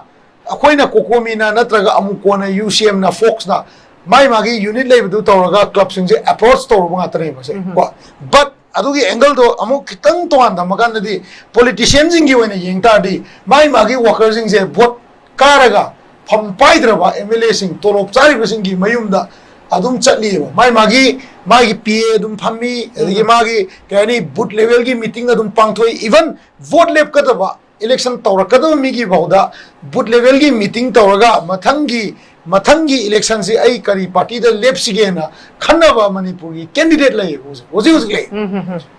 ꯑꯩꯈꯣꯏꯅ ꯀꯣꯀꯣꯃꯤꯅ ꯅꯠꯇ꯭ꯔꯒ ꯑꯃꯨꯛ ꯀꯣꯟꯅ ꯌꯨ ꯁꯤ ꯑꯦꯝꯅ, ꯐꯣꯛꯁꯅ ꯃꯥꯏ ꯃꯥꯒꯤ ꯌꯨꯅꯤꯠ ꯂꯩꯕꯗꯨ ꯇꯧꯔꯒ ꯀ꯭ꯂꯕꯁꯤꯡꯁꯦ ꯑꯦꯄ꯭ꯔꯣꯆ ꯇꯧꯔꯨꯕ ꯉꯥꯛꯇꯅꯦꯕ ꯁꯦ ꯀꯣ꯫ ꯕꯠ ꯑꯗꯨꯒꯤ ꯑꯦꯡꯒꯜꯗꯣ ꯑꯃꯨꯛ ꯈꯤꯇꯪ ꯇꯣꯉꯥꯟ ꯊꯝꯃꯀꯥꯟꯗꯗꯤ ꯄꯣꯂꯤꯇꯤꯁꯤꯌꯟꯁꯤꯡꯒꯤ ꯑꯣꯏꯅ ꯌꯦꯡ ꯇꯥꯔꯗꯤ ꯃꯥꯏ ꯃꯥꯒꯤ ꯋꯥꯀꯔꯁꯤꯡꯁꯦ ꯚꯣꯠ ꯀꯥꯔꯒ ꯐꯝ ꯄꯥꯏꯗ꯭ꯔꯕ ꯑꯦꯝ ꯑꯦꯜ ꯑꯦꯁꯤꯡ, ꯇꯣꯂꯣꯞ ꯆꯥꯔꯤꯕꯁꯤꯡꯒꯤ ꯃꯌꯨꯝꯗ ꯑꯗꯨꯝ ꯆꯠꯂꯤꯑꯕ꯫ ꯃꯥꯏ ꯃꯥꯒꯤ, ꯃꯥꯒꯤ ꯄꯤ ꯑꯦ ꯑꯗꯨꯝ ꯐꯝꯃꯤ, ꯑꯗꯒꯤ ꯃꯥꯒꯤ ꯀꯩ ꯍꯥꯏꯅꯤ, ꯕꯨꯠ ꯂꯦꯚꯦꯜꯒꯤ ꯃꯤꯇꯤꯡ ꯑꯗꯨꯝ ꯄꯥꯡꯊꯣꯛꯏ꯫ ꯏꯚꯟ ꯚꯣꯠ ꯂꯦꯞꯀꯗꯕ, ꯏꯂꯦꯛꯁꯟ ꯇꯧꯔꯛꯀꯗꯕ ꯃꯤꯒꯤ ꯐꯥꯎꯗ ꯕꯨꯠ ꯂꯦꯚꯦꯜꯒꯤ ꯃꯤꯇꯤꯡ ꯇꯧꯔꯒ ꯃꯊꯪꯒꯤ ꯃꯊꯪꯒꯤ ꯏꯂꯦꯛꯁꯟꯁꯤ ꯑꯩ ꯀꯔꯤ ꯄꯥꯔꯇꯤꯗ ꯂꯦꯞꯁꯤꯒꯦꯅ ꯈꯟꯅꯕ ꯃꯅꯤꯄꯨꯔꯒꯤ ꯀꯦꯟꯗꯤꯗꯦꯠ ꯂꯩꯌꯦꯕ ꯍꯧꯖꯤꯛ ꯍꯧꯖꯤꯛ ꯍꯧꯖꯤꯛ ꯂꯩ꯫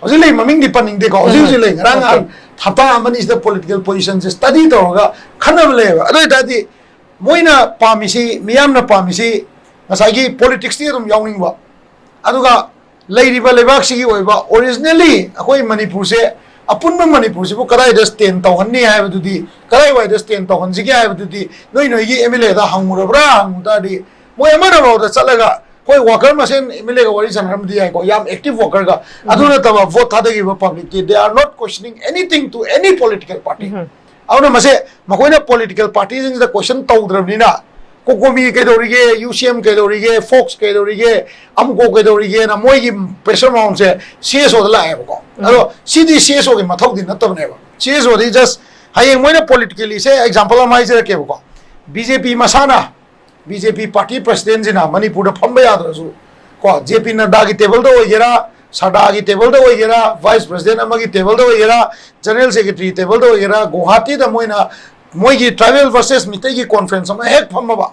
ꯍꯧꯖꯤꯛ ꯂꯩ, ꯃꯃꯤꯡꯗꯤ ꯄꯟꯅꯤꯡꯗꯦꯀꯣ, ꯍꯧꯖꯤꯛ ꯍꯧꯖꯤꯛ ꯂꯩ꯫ ꯉꯔꯥꯡ ꯅꯍꯥꯟ ꯍꯞꯇꯥ ꯑꯃꯅꯤꯁꯤꯗ ꯄꯣꯂꯤꯇꯤꯀꯦꯜ ꯄꯣꯖꯤꯁꯟꯁꯦ ꯁ꯭ꯇꯗꯤ ꯇꯧꯔꯒ ꯈꯟꯅꯕ ꯂꯩꯌꯦꯕ꯫ ꯑꯗꯨ ꯑꯣꯏꯇꯥꯔꯗꯤ ꯃꯣꯏꯅ ꯄꯥꯝꯃꯤꯁꯤ, ꯃꯤꯌꯥꯝꯅ ꯄꯥꯝꯃꯤꯁꯤ ꯉꯁꯥꯏꯒꯤ ꯄꯣꯂꯤꯇꯤꯛꯁꯇꯤ ꯑꯗꯨꯝ ꯌꯥꯎꯅꯤꯡꯕ, ꯑꯗꯨꯒ ꯂꯩꯔꯤꯕ ꯂꯩꯕꯥꯛꯁꯤꯒꯤ ꯑꯣꯏꯕ ꯑꯣꯔꯤꯖꯤꯅꯦꯜꯂꯤ ꯑꯩꯈꯣꯏ ꯃꯅꯤꯄꯨꯔꯁꯦ, ꯑꯄꯨꯟꯕ ꯃꯅꯤꯄꯨꯔꯁꯤꯕꯨ ꯀꯗꯥꯏꯗ ꯁ꯭ꯇꯦꯟ ꯇꯧꯍꯟꯅꯤ ꯍꯥꯏꯕꯗꯨꯗꯤ, ꯀꯗꯥꯏꯋꯥꯏꯗ ꯁ꯭ꯇꯦꯟ ꯇꯧꯍꯟꯁꯤꯒꯦ ꯍꯥꯏꯕꯗꯨꯗꯤ ꯅꯣꯏ ꯅꯣꯏꯒꯤ ꯑꯦꯝ ꯑꯦꯜ ꯑꯦꯗ ꯍꯪꯉꯨꯔꯕ꯭ꯔꯥ? ꯍꯪꯉꯨ ꯇꯥꯔꯗꯤ ꯃꯣꯏ ꯑꯃꯅꯐꯥꯎꯗ ꯆꯠꯂꯒ, ꯍꯣꯏ, ꯋꯥꯀꯔ ꯃꯁꯦꯟ ꯑꯦꯝ ꯑꯦꯜ ꯑꯦꯒ ꯋꯥꯔꯤ ꯁꯥꯟꯅꯔꯝꯕꯗꯤ ꯌꯥꯏꯀꯣ, ꯌꯥꯝ ꯑꯦꯛꯇꯤꯚ ꯋꯥꯀꯔꯒ꯫ ꯑꯗꯨ ꯅꯠꯇꯕ vote ꯊꯥꯗꯈꯤꯕ ꯄꯕ꯭ꯂꯤꯛꯇꯤ, they are not questioning anything to any political party. ꯑꯗꯨꯅ ꯃꯁꯦ ꯃꯈꯣꯏꯅ ꯄꯣꯂꯤꯇꯤꯀꯦꯜ ꯄꯥꯔꯇꯤꯁꯤꯡꯁꯤꯗ ꯀꯣꯏꯁꯟ ꯇꯧꯗ꯭ꯔꯕꯅꯤꯅ, ꯀꯣꯀꯣꯃꯤ ꯀꯩꯗꯧꯔꯤꯒꯦ, ꯌꯨ ꯁꯤ ꯑꯦꯝ ꯀꯩꯗꯧꯔꯤꯒꯦ, ꯐꯣꯛꯁ ꯀꯩꯗꯧꯔꯤꯒꯦ, ꯑꯃꯨꯀꯣ ꯀꯩꯗꯧꯔꯤꯒꯦꯅ ꯃꯣꯏꯒꯤ ꯄ꯭ꯔꯦꯁꯔ ꯃꯥꯎꯟꯁꯦ ꯁꯤ ꯑꯦꯁ ꯑꯣꯗ ꯂꯥꯛꯑꯦꯕꯀꯣ꯫ ꯑꯗꯣ ꯁꯤꯗꯤ ꯁꯤ ꯑꯦꯁ ꯑꯣꯒꯤ ꯃꯊꯧꯗꯤ ꯅꯠꯇꯕꯅꯦꯕ꯫ ꯁꯤ ꯑꯦꯁ ꯑꯣꯗꯤ ꯖꯁ ꯍꯌꯦꯡ ꯃꯣꯏꯅ ꯄꯣꯂꯤꯇꯤꯀꯦꯜꯂꯤꯁꯦ ꯑꯦꯛꯖꯥꯝꯄꯜ ꯑꯃ ꯍꯥꯏꯖꯔꯛꯀꯦꯕꯀꯣ꯫ ꯕꯤ ꯖꯦ ꯄꯤ ꯃꯁꯥꯅ, ꯕꯤ ꯖꯦ ꯄꯤ ꯄꯥꯔꯇꯤ ꯄ꯭ꯔꯁꯤꯗꯦꯟꯁꯤꯅ ꯃꯅꯤꯄꯨꯔꯗ ꯐꯝꯕ ꯌꯥꯗ꯭ꯔꯁꯨ ꯀꯣ, ꯖꯦ ꯄꯤ ꯅꯗ꯭ꯗꯥꯒꯤ ꯇꯦꯕꯜꯗ ꯑꯣꯏꯒꯦꯔꯥ, ꯁꯔꯗꯥꯒꯤ ꯇꯦꯕꯜꯗ ꯑꯣꯏꯒꯦꯔꯥ, ꯚꯥꯏꯁ ꯄ꯭ꯔꯁꯤꯗꯦꯟ ꯑꯃꯒꯤ ꯇꯦꯕꯜꯗ ꯑꯣꯏꯒꯦꯔꯥ, ꯖꯦꯅꯔꯦꯜ ꯁꯦꯀ꯭ꯔꯦꯇꯔꯤ ꯇꯦꯕꯜꯗ ꯑꯣꯏꯒꯦꯔꯥ, ꯒꯨꯋꯥꯍꯥꯇꯤꯗ ꯃꯣꯏꯅ ꯃꯣꯏꯒꯤ ꯇ꯭ꯔꯥꯏꯕꯦꯜ ꯚꯔꯁꯦꯁ ꯃꯤꯇꯩꯒꯤ ꯀꯣꯟꯐ꯭ꯔꯦꯟꯁ ꯑꯃ ꯍꯦꯛ ꯐꯝꯃꯕ,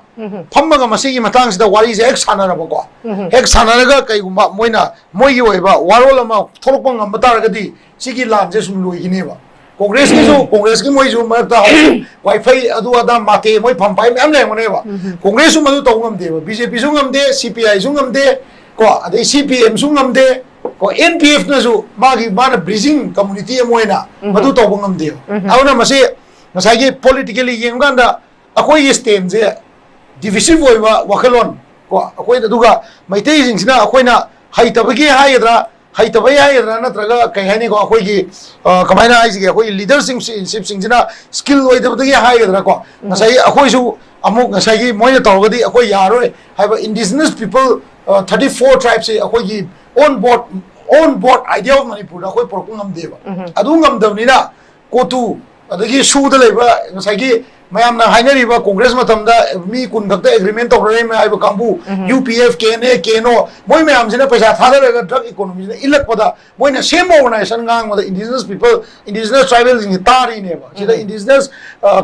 ꯐꯝꯃꯒ ꯃꯁꯤꯒꯤ ꯃꯇꯥꯡꯁꯤꯗ ꯋꯥꯔꯤꯁꯦ ꯍꯦꯛ ꯁꯥꯟꯅꯔꯕꯀꯣ, ꯍꯦꯛ ꯁꯥꯟꯅꯔꯒ ꯀꯩꯒꯨꯝꯕ ꯃꯣꯏꯅ ꯃꯣꯏꯒꯤ ꯑꯣꯏꯕ ꯋꯥꯔꯣꯜ ꯑꯃ ꯊꯣꯛꯂꯛꯄ ꯉꯝꯕ ꯇꯥꯔꯒꯗꯤ ꯁꯤꯒꯤ ꯂꯥꯟꯁꯦ ꯁꯨꯝ ꯂꯣꯏꯈꯤꯅꯦꯕ꯫ ꯀꯣꯡꯒ꯭ꯔꯦꯁꯀꯤꯁꯨ, ꯀꯣꯡꯒ꯭ꯔꯦꯁꯀꯤ ꯃꯣꯏꯁꯨ ꯃꯔꯛꯇ ꯍꯧꯖꯤꯛ ꯋꯥꯏꯐꯩ ꯑꯗꯨ ꯑꯗꯥ ꯃꯥꯇꯦ ꯃꯣꯏ ꯐꯝ ꯄꯥꯏ ꯃꯌꯥꯝ ꯂꯩꯔꯝꯒꯅꯦꯕ꯫ ꯀꯣꯡꯒ꯭ꯔꯦꯁꯁꯨ ꯃꯗꯨ ꯇꯧꯕ ꯉꯝꯗꯦꯕ, ꯕꯤ ꯖꯦ ꯄꯤꯁꯨ ꯉꯝꯗꯦ, ꯁꯤ ꯄꯤ ꯑꯥꯏꯁꯨ ꯉꯝꯗꯦ, ꯀꯣ, ꯑꯗꯩ ꯁꯤ ꯄꯤ ꯑꯦꯝꯁꯨ ꯉꯝꯗꯦ, ꯀꯣ, ꯑꯦꯟ ꯄꯤ ꯑꯦꯐꯅꯁꯨ ꯃꯥꯒꯤ, ꯃꯥꯅ ꯕ꯭ꯔꯤꯖꯤꯡ ꯀꯝꯃꯨꯅꯤꯇꯤ ꯑꯃ ꯑꯣꯏꯅ ꯃꯗꯨ ꯇꯧꯕ ꯉꯝꯗꯦꯕ꯫ ꯑꯗꯨꯅ ꯃꯁꯤ ꯉꯁꯥꯏꯒꯤ ꯄꯣꯂꯤꯇꯤꯀꯦꯜꯂꯤ ꯌꯦꯡꯕ ꯀꯥꯟꯗ ꯑꯩꯈꯣꯏꯒꯤ ꯁ꯭ꯇꯦꯟꯁꯦ ꯗꯤꯚꯤꯁꯤꯞ ꯑꯣꯏꯕ ꯋꯥꯈꯜꯂꯣꯟ, ꯀꯣ, ꯑꯩꯈꯣꯏꯅ, ꯑꯗꯨꯒ ꯃꯩꯇꯩꯁꯤꯡꯁꯤꯅ ꯑꯩꯈꯣꯏꯅ ꯍꯩꯇꯕꯒꯤ ꯍꯥꯏꯒꯗ꯭ꯔꯥ, ꯍꯩꯇꯕꯩ ꯍꯥꯏꯒꯗ꯭ꯔꯥ, ꯅꯠꯇ꯭ꯔꯒ ꯀꯩ ꯍꯥꯏꯅꯤꯀꯣ, ꯑꯩꯈꯣꯏꯒꯤ, ꯑ, ꯀꯃꯥꯏꯅ ꯍꯥꯏꯁꯤꯒꯦ, ꯑꯩꯈꯣꯏꯒꯤ ꯂꯤꯗꯔꯁꯤꯡꯁꯤꯡꯁꯤꯅ ꯁ꯭ꯀꯤꯜ ꯑꯣꯏꯗꯕꯗꯒꯤ ꯍꯥꯏꯒꯗ꯭ꯔꯥꯀꯣ, ꯉꯁꯥꯏꯒꯤ ꯑꯩꯈꯣꯏꯁꯨ ꯑꯃꯨꯛ ꯉꯁꯥꯏꯒꯤ ꯃꯣꯏꯅ ꯇꯧꯔꯒꯗꯤ ꯑꯩꯈꯣꯏ ꯌꯥꯔꯣꯏ ꯍꯥꯏꯕ ꯏꯟꯗꯤꯖꯤꯅꯁ ꯄꯤꯄꯜ, ꯑ, ꯊꯥꯔꯇꯤ ꯐꯣꯔ ꯇ꯭ꯔꯥꯏꯕꯁꯦ ꯑꯩꯈꯣꯏꯒꯤ ꯑꯣꯟ ꯕꯣꯔꯗ, ꯑꯣꯟ ꯕꯣꯔꯗ ꯑꯥꯏꯗꯤꯌꯥ ꯑꯣꯐ ꯃꯅꯤꯄꯨꯔꯗ ꯑꯩꯈꯣꯏ ꯄꯨꯔꯛꯄ ꯉꯝꯗꯦꯕ꯫ ꯑꯗꯨ ꯉꯝꯗꯕꯅꯤꯅ ꯀꯣꯇꯨ, ꯑꯗꯒꯤ ꯁꯨꯗ ꯂꯩꯕ ꯉꯁꯥꯏꯒꯤ ꯃꯌꯥꯝꯅ ꯍꯥꯏꯅꯔꯤꯕ ꯀꯣꯡꯒ꯭ꯔꯦꯁ ꯃꯇꯝꯗ ꯃꯤ ꯀꯨꯟ ꯈꯛꯇ ꯑꯦꯒ꯭ꯔꯤꯃꯦꯟ ꯇꯧꯅꯔꯦ ꯍꯥꯏꯕ ꯀꯥꯡꯕꯨ, U P F, K N A, K N O, ꯃꯣꯏ ꯃꯌꯥꯝꯁꯤꯅ ꯄꯩꯁꯥ ꯊꯥꯗꯔꯒ ꯗ꯭ꯔꯒ ꯏꯀꯣꯅꯣꯃꯤꯁꯤꯗ ꯏꯜꯂꯛꯄꯗ ꯃꯣꯏꯅ ꯁꯦꯝꯕ ꯑꯣꯔꯒꯅꯥꯏꯖꯦꯁꯟ ꯉꯥꯡꯕꯗ indigenous people, indigenous tribalꯁꯤꯡꯁꯦ ꯇꯥꯔꯤꯅꯦꯕ꯫ ꯁꯤꯗ indigenous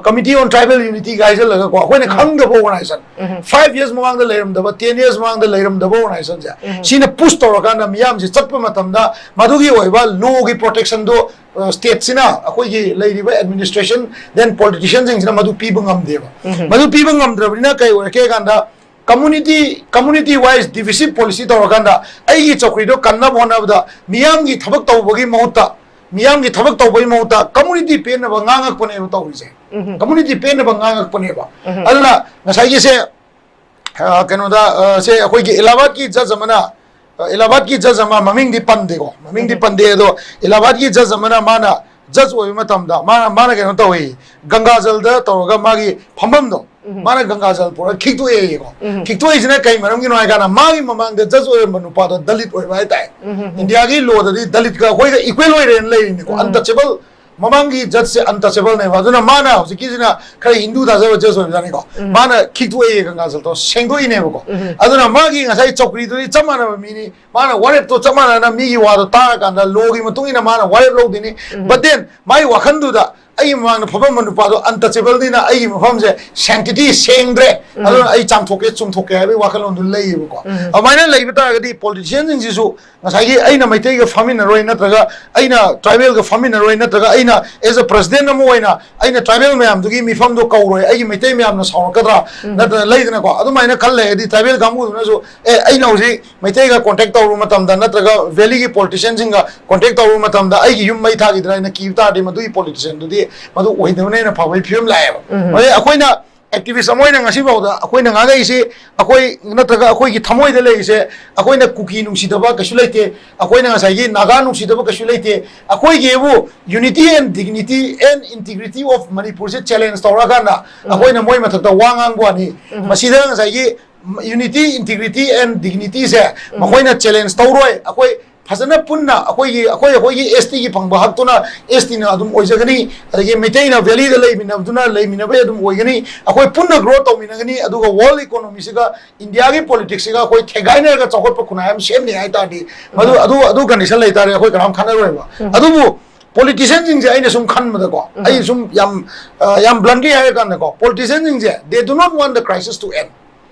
committee on tribal unityꯒ ꯍꯥꯏꯖꯜꯂꯒꯀꯣ, ꯑꯩꯈꯣꯏꯅ ꯈꯪꯗꯕ ꯑꯣꯔꯒꯅꯥꯏꯖꯦꯁꯟ, five years ꯃꯃꯥꯡꯗ ꯂꯩꯔꯝꯗꯕ, ten years ꯃꯃꯥꯡꯗ ꯂꯩꯔꯝꯗꯕ ꯑꯣꯔꯒꯅꯥꯏꯖꯦꯁꯟꯁꯦ, ꯁꯤꯅ ꯄꯨꯁ ꯇꯧꯔꯀꯥꯟꯗ ꯃꯤꯌꯥꯝꯁꯦ ꯆꯠꯄ ꯃꯇꯝꯗ ꯃꯗꯨꯒꯤ ꯑꯣꯏꯕ ꯂꯣꯒꯤ ꯄ꯭ꯔꯣꯇꯦꯛꯁꯟꯗꯣ ꯁ꯭ꯇꯦꯠꯁꯤꯅ, ꯑꯩꯈꯣꯏꯒꯤ ꯂꯩꯔꯤꯕ ꯑꯦꯗꯃꯤꯅꯤꯁꯇ꯭ꯔꯦꯁꯟ, then ꯄꯣꯂꯤꯇꯤꯁꯤꯌꯟꯁꯤꯡꯁꯤꯅ ꯃꯗꯨ ꯄꯤꯕ ꯉꯝꯗꯦꯕ꯫ ꯃꯗꯨ ꯄꯤꯕ ꯉꯝꯗ꯭ꯔꯕꯅꯤꯅ ꯀꯩ ꯑꯣꯏꯔꯛꯀꯦ ꯍꯥꯏ ꯀꯥꯟꯗ, community, community wise deficit policy ꯇꯧꯔꯀꯥꯟꯗ ꯑꯩꯒꯤ ꯆꯧꯀ꯭ꯔꯤꯗꯣ ꯀꯟꯅꯕ ꯍꯣꯠꯅꯕꯗ ꯃꯤꯌꯥꯝꯒꯤ ꯊꯕꯛ ꯇꯧꯕꯒꯤ ꯃꯍꯨꯠꯇ, ꯃꯤꯌꯥꯝꯒꯤ ꯊꯕꯛ ꯇꯧꯕꯒꯤ ꯃꯍꯨꯠꯇ ꯀꯝꯃꯨꯅꯤꯇꯤ ꯄꯦꯟꯅꯕ ꯉꯥꯡꯉꯛꯄꯅꯦꯕ ꯇꯧꯔꯤꯁꯦ꯫ ꯀꯝꯃꯨꯅꯤꯇꯤ ꯄꯦꯟꯅꯕ ꯉꯥꯡꯉꯛꯄꯅꯦꯕ꯫ ꯑꯗꯨꯅ ꯉꯁꯥꯏꯒꯤꯁꯦ, ꯑ, ꯀꯩꯅꯣꯗ, ꯑ, ꯁꯦ ꯑꯩꯈꯣꯏꯒꯤ ꯏꯂꯥꯍꯥꯕꯥꯗꯀꯤ ꯖꯖ ꯑꯃꯅ, ꯑ, ꯏꯂꯥꯍꯥꯕꯥꯗꯀꯤ ꯖꯖ ꯑꯃ, ꯃꯃꯤꯡꯗꯤ ꯄꯟꯗꯦꯀꯣ, ꯃꯃꯤꯡꯗꯤ ꯄꯟꯗꯦ, ꯑꯗꯣ ꯏꯂꯥꯍꯥꯕꯥꯗꯀꯤ ꯖꯖ ꯑꯃꯅ ꯃꯥꯅ ꯖꯖ ꯑꯣꯏꯕ ꯃꯇꯝꯗ ꯃꯥꯅ, ꯃꯥꯅ ꯀꯩꯅꯣ ꯇꯧꯏ, ꯒꯪꯒꯥꯖꯜꯗ ꯇꯧꯔꯒ ꯃꯥꯒꯤ ꯐꯝꯐꯝꯗꯣ, ꯃꯥꯅ ꯒꯪꯒꯥꯖꯜ ꯄꯨꯔꯒ ꯈꯤꯛꯇꯣꯛꯑꯦꯌꯦꯀꯣ꯫ ꯈꯤꯛꯇꯣꯛꯏꯁꯤꯅ ꯀꯩ ꯃꯔꯝꯒꯤꯅꯣ ꯍꯥꯏ ꯀꯥꯟꯗ ꯃꯥꯒꯤ ꯃꯃꯥꯡꯗ ꯖꯖ ꯑꯣꯏꯔꯝꯕ ꯅꯨꯄꯥꯗꯣ ꯗꯂꯤꯠ ꯑꯣꯏꯕ ꯍꯥꯏꯇꯥꯔꯦ꯫ ꯏꯟꯗꯤꯌꯥꯒꯤ ꯂꯣꯗꯗꯤ ꯗꯂꯤꯠꯀ ꯑꯩꯈꯣꯏꯒ ꯏꯀ꯭ꯋꯦꯜ ꯑꯣꯏꯔꯦꯅ ꯂꯩꯔꯤꯅꯤꯀꯣ, ꯑꯟꯇꯆꯦꯕꯜ꯫ ꯃꯃꯥꯡꯒꯤ ꯖꯖꯁꯦ ꯑꯟꯇꯆꯦꯕꯜꯅꯦꯕ꯫ ꯑꯗꯨꯅ ꯃꯥꯅ ꯍꯧꯖꯤꯛꯀꯤꯁꯤꯅ ꯈꯔ ꯍꯤꯟꯗꯨ ꯊꯥꯖꯕ ꯖꯖ ꯑꯣꯏꯕꯖꯥꯠꯅꯤꯀꯣ꯫ ꯃꯥꯅ ꯈꯤꯛꯇꯣꯛꯑꯦ ꯒꯪꯒꯥꯖꯜꯗꯣ, ꯁꯦꯡꯗꯣꯛꯏꯅꯦꯕꯀꯣ꯫ ꯑꯗꯨꯅ ꯃꯥꯒꯤ ꯉꯁꯥꯏ ꯆꯧꯀ꯭ꯔꯤꯗꯨꯗꯤ ꯆꯞ ꯃꯥꯟꯅꯕ ꯃꯤꯅꯤ, ꯃꯥꯅ ꯋꯥꯔꯦꯞꯇꯣ ꯆꯞ ꯃꯥꯟꯅꯅ ꯃꯤꯒꯤ ꯋꯥꯗꯣ ꯇꯥꯔꯀꯥꯟꯗ ꯂꯣꯒꯤ ꯃꯇꯨꯡ ꯏꯟꯅ ꯃꯥꯅ ꯋꯥꯔꯦꯞ ꯂꯧꯗꯣꯏꯅꯤ꯫ But then ꯃꯥꯒꯤ ꯋꯥꯈꯜꯗꯨꯗ ꯑꯩꯒꯤ ꯃꯃꯥꯡꯗ ꯐꯝꯃꯝꯕ ꯅꯨꯄꯥꯗꯣ ꯑꯟꯇꯆꯦꯕꯜꯅꯤꯅ ꯑꯩꯒꯤ ꯃꯐꯝꯁꯦ ꯁꯦꯡꯇꯤꯇꯤ ꯁꯦꯡꯗ꯭ꯔꯦ, ꯑꯗꯨꯅ ꯑꯩ ꯆꯥꯝꯊꯣꯛꯀꯦ ꯆꯨꯝꯊꯣꯛꯀꯦ ꯍꯥꯏꯕꯒꯤ ꯋꯥꯈꯜꯂꯣꯟꯗꯣ ꯂꯩꯌꯦꯕꯀꯣ꯫ ꯑꯗꯨꯃꯥꯏꯅ ꯂꯩꯕ ꯇꯥꯔꯒꯗꯤ ꯄꯣꯂꯤꯇꯤꯁꯤꯌꯟꯁꯤꯡꯁꯤꯁꯨ ꯉꯁꯥꯏꯒꯤ ꯑꯩꯅ ꯃꯩꯇꯩꯒ ꯐꯝꯃꯤꯟꯅꯔꯣꯏ, ꯅꯠꯇ꯭ꯔꯒ ꯑꯩꯅ ꯇ꯭ꯔꯥꯏꯕꯦꯜꯒ ꯐꯝꯃꯤꯟꯅꯔꯣꯏ, ꯅꯠꯇ꯭ꯔꯒ ꯑꯩꯅ as a president ꯑꯃ ꯑꯣꯏꯅ ꯑꯩꯅ ꯇ꯭ꯔꯥꯏꯕꯦꯜ ꯃꯌꯥꯝꯗꯨꯒꯤ ꯃꯤꯐꯝꯗꯣ ꯀꯧꯔꯣꯏ, ꯑꯩꯒꯤ ꯃꯩꯇꯩ ꯃꯌꯥꯝꯅ ꯁꯥꯎꯔꯛꯀꯗ꯭ꯔꯥ, ꯅꯠꯇ꯭ꯔꯒ ꯂꯩꯗꯅꯀꯣ, ꯑꯗꯨꯃꯥꯏꯅ ꯈꯜ ꯂꯩꯔꯗꯤ ꯇ꯭ꯔꯥꯏꯕꯦꯜ ꯀꯥꯡꯕꯨꯗꯨꯅꯁꯨ, "ꯑꯦ, ꯑꯩꯅ ꯍꯧꯖꯤꯛ ꯃꯩꯇꯩꯒ ꯀꯣꯟꯇꯦꯛ ꯇꯧꯔꯨꯕ ꯃꯇꯝꯗ, ꯅꯠꯇ꯭ꯔꯒ ꯚꯦꯂꯤꯒꯤ ꯄꯣꯂꯤꯇꯤꯁꯤꯌꯟꯁꯤꯡꯒ ꯀꯣꯟꯇꯦꯛ ꯇꯧꯔꯨꯕ ꯃꯇꯝꯗ ꯑꯩꯒꯤ ꯌꯨꯝ ꯃꯩ ꯊꯥꯈꯤꯗ꯭ꯔꯥ?" ꯍꯥꯏꯅ ꯀꯤꯕ ꯇꯥꯔꯗꯤ ꯃꯗꯨꯒꯤ ꯄꯣꯂꯤꯇꯤꯁꯤꯌꯟꯗꯨꯗꯤ ꯃꯗꯨ ꯑꯣꯏꯗꯕꯅ ꯍꯦꯟꯅ ꯐꯕꯒꯤ ꯐꯤꯕꯝ ꯂꯥꯛꯑꯦꯕ꯫ ꯑꯗꯩ ꯑꯩꯈꯣꯏꯅ ꯑꯦꯛꯇꯤꯚꯤꯁ ꯑꯃ ꯑꯣꯏꯅ ꯉꯁꯤꯐꯥꯎꯗ ꯑꯩꯈꯣꯏꯅ ꯉꯥꯡꯉꯛꯏꯁꯤ, ꯑꯩꯈꯣꯏ ꯅꯠꯇ꯭ꯔꯒ ꯑꯩꯈꯣꯏꯒꯤ ꯊꯃꯣꯏꯗ ꯂꯩꯔꯤꯁꯦ, ꯑꯩꯈꯣꯏꯅ ꯀꯨꯀꯤ ꯅꯨꯡꯁꯤꯗꯕ ꯀꯩꯁꯨ ꯂꯩꯇꯦ, ꯑꯩꯈꯣꯏꯅ ꯉꯁꯥꯏꯒꯤ ꯅꯥꯒꯥ ꯅꯨꯡꯁꯤꯗꯕ ꯀꯩꯁꯨ ꯂꯩꯇꯦ꯫ ꯑꯩꯈꯣꯏꯒꯤꯕꯨ unity and dignity and integrity of ꯃꯅꯤꯄꯨꯔꯁꯦ ꯆꯦꯂꯦꯟꯖ ꯇꯧꯔꯛꯑꯀꯥꯟꯗ ꯑꯩꯈꯣꯏꯅ ꯃꯣꯏ ꯃꯊꯛꯇ ꯋꯥ ꯉꯥꯡꯕ ꯋꯥꯅꯤ꯫ ꯃꯁꯤꯗ ꯉꯁꯥꯏꯒꯤ unity, integrity and dignityꯁꯦ ꯃꯈꯣꯏꯅ ꯆꯦꯂꯦꯟꯖ ꯇꯧꯔꯣꯏ꯫ ꯑꯩꯈꯣꯏ ꯐꯖꯅ ꯄꯨꯟꯅ ꯑꯩꯈꯣꯏꯒꯤ, ꯑꯩꯈꯣꯏ, ꯑꯩꯈꯣꯏꯒꯤ ꯑꯦꯁ ꯇꯤꯒꯤ ꯐꯪꯕ ꯍꯛꯇꯨꯅ ꯑꯦꯁ ꯇꯤꯅ ꯑꯗꯨꯝ ꯑꯣꯏꯖꯒꯅꯤ, ꯑꯗꯒꯤ ꯃꯩꯇꯩꯅ ꯚꯦꯂꯤꯗ ꯂꯩꯃꯤꯟꯅꯕꯗꯨꯅ ꯂꯩꯃꯤꯟꯅꯕ ꯑꯗꯨꯝ ꯑꯣꯏꯒꯅꯤ꯫ ꯑꯩꯈꯣꯏ ꯄꯨꯟꯅ ꯒ꯭ꯔꯣ ꯇꯧꯃꯤꯟꯅꯒꯅꯤ, ꯑꯗꯨꯒ ꯋꯥꯔꯜ ꯏꯀꯣꯅꯣꯃꯤꯁꯤꯒ ꯏꯟꯗꯤꯌꯥꯒꯤ ꯄꯣꯂꯤꯇꯤꯛꯁꯁꯤꯒ ꯑꯩꯈꯣꯏ ꯊꯦꯒꯥꯏꯅꯔꯒ ꯆꯥꯎꯈꯠꯄ ꯈꯨꯟꯅꯥꯏ ꯑꯃ ꯁꯦꯝꯅꯤ ꯍꯥꯏ ꯇꯥꯔꯗꯤ, ꯃꯗꯨ, ꯑꯗꯨ, ꯑꯗꯨ ꯀꯟꯗꯤꯁꯟ ꯂꯩ ꯇꯥꯔꯗꯤ ꯑꯩꯈꯣꯏ ꯀꯅꯥꯝ ꯈꯟꯅꯔꯣꯏꯕ꯫ ꯑꯗꯨꯕꯨ ꯄꯣꯂꯤꯇꯤꯁꯤꯌꯟꯁꯤꯡꯁꯦ ꯑꯩꯅ ꯁꯨꯝ ꯈꯟꯕꯗꯀꯣ, ꯑꯩ ꯁꯨꯝ ꯌꯥꯝ, ꯑ, ꯌꯥꯝ ꯕ꯭ꯂꯟꯂꯤ ꯍꯥꯏꯔ ꯀꯥꯟꯗꯀꯣ, ꯄꯣꯂꯤꯇꯤꯁꯤꯌꯟꯁꯤꯡꯁꯦ, they do not want the crisis to end.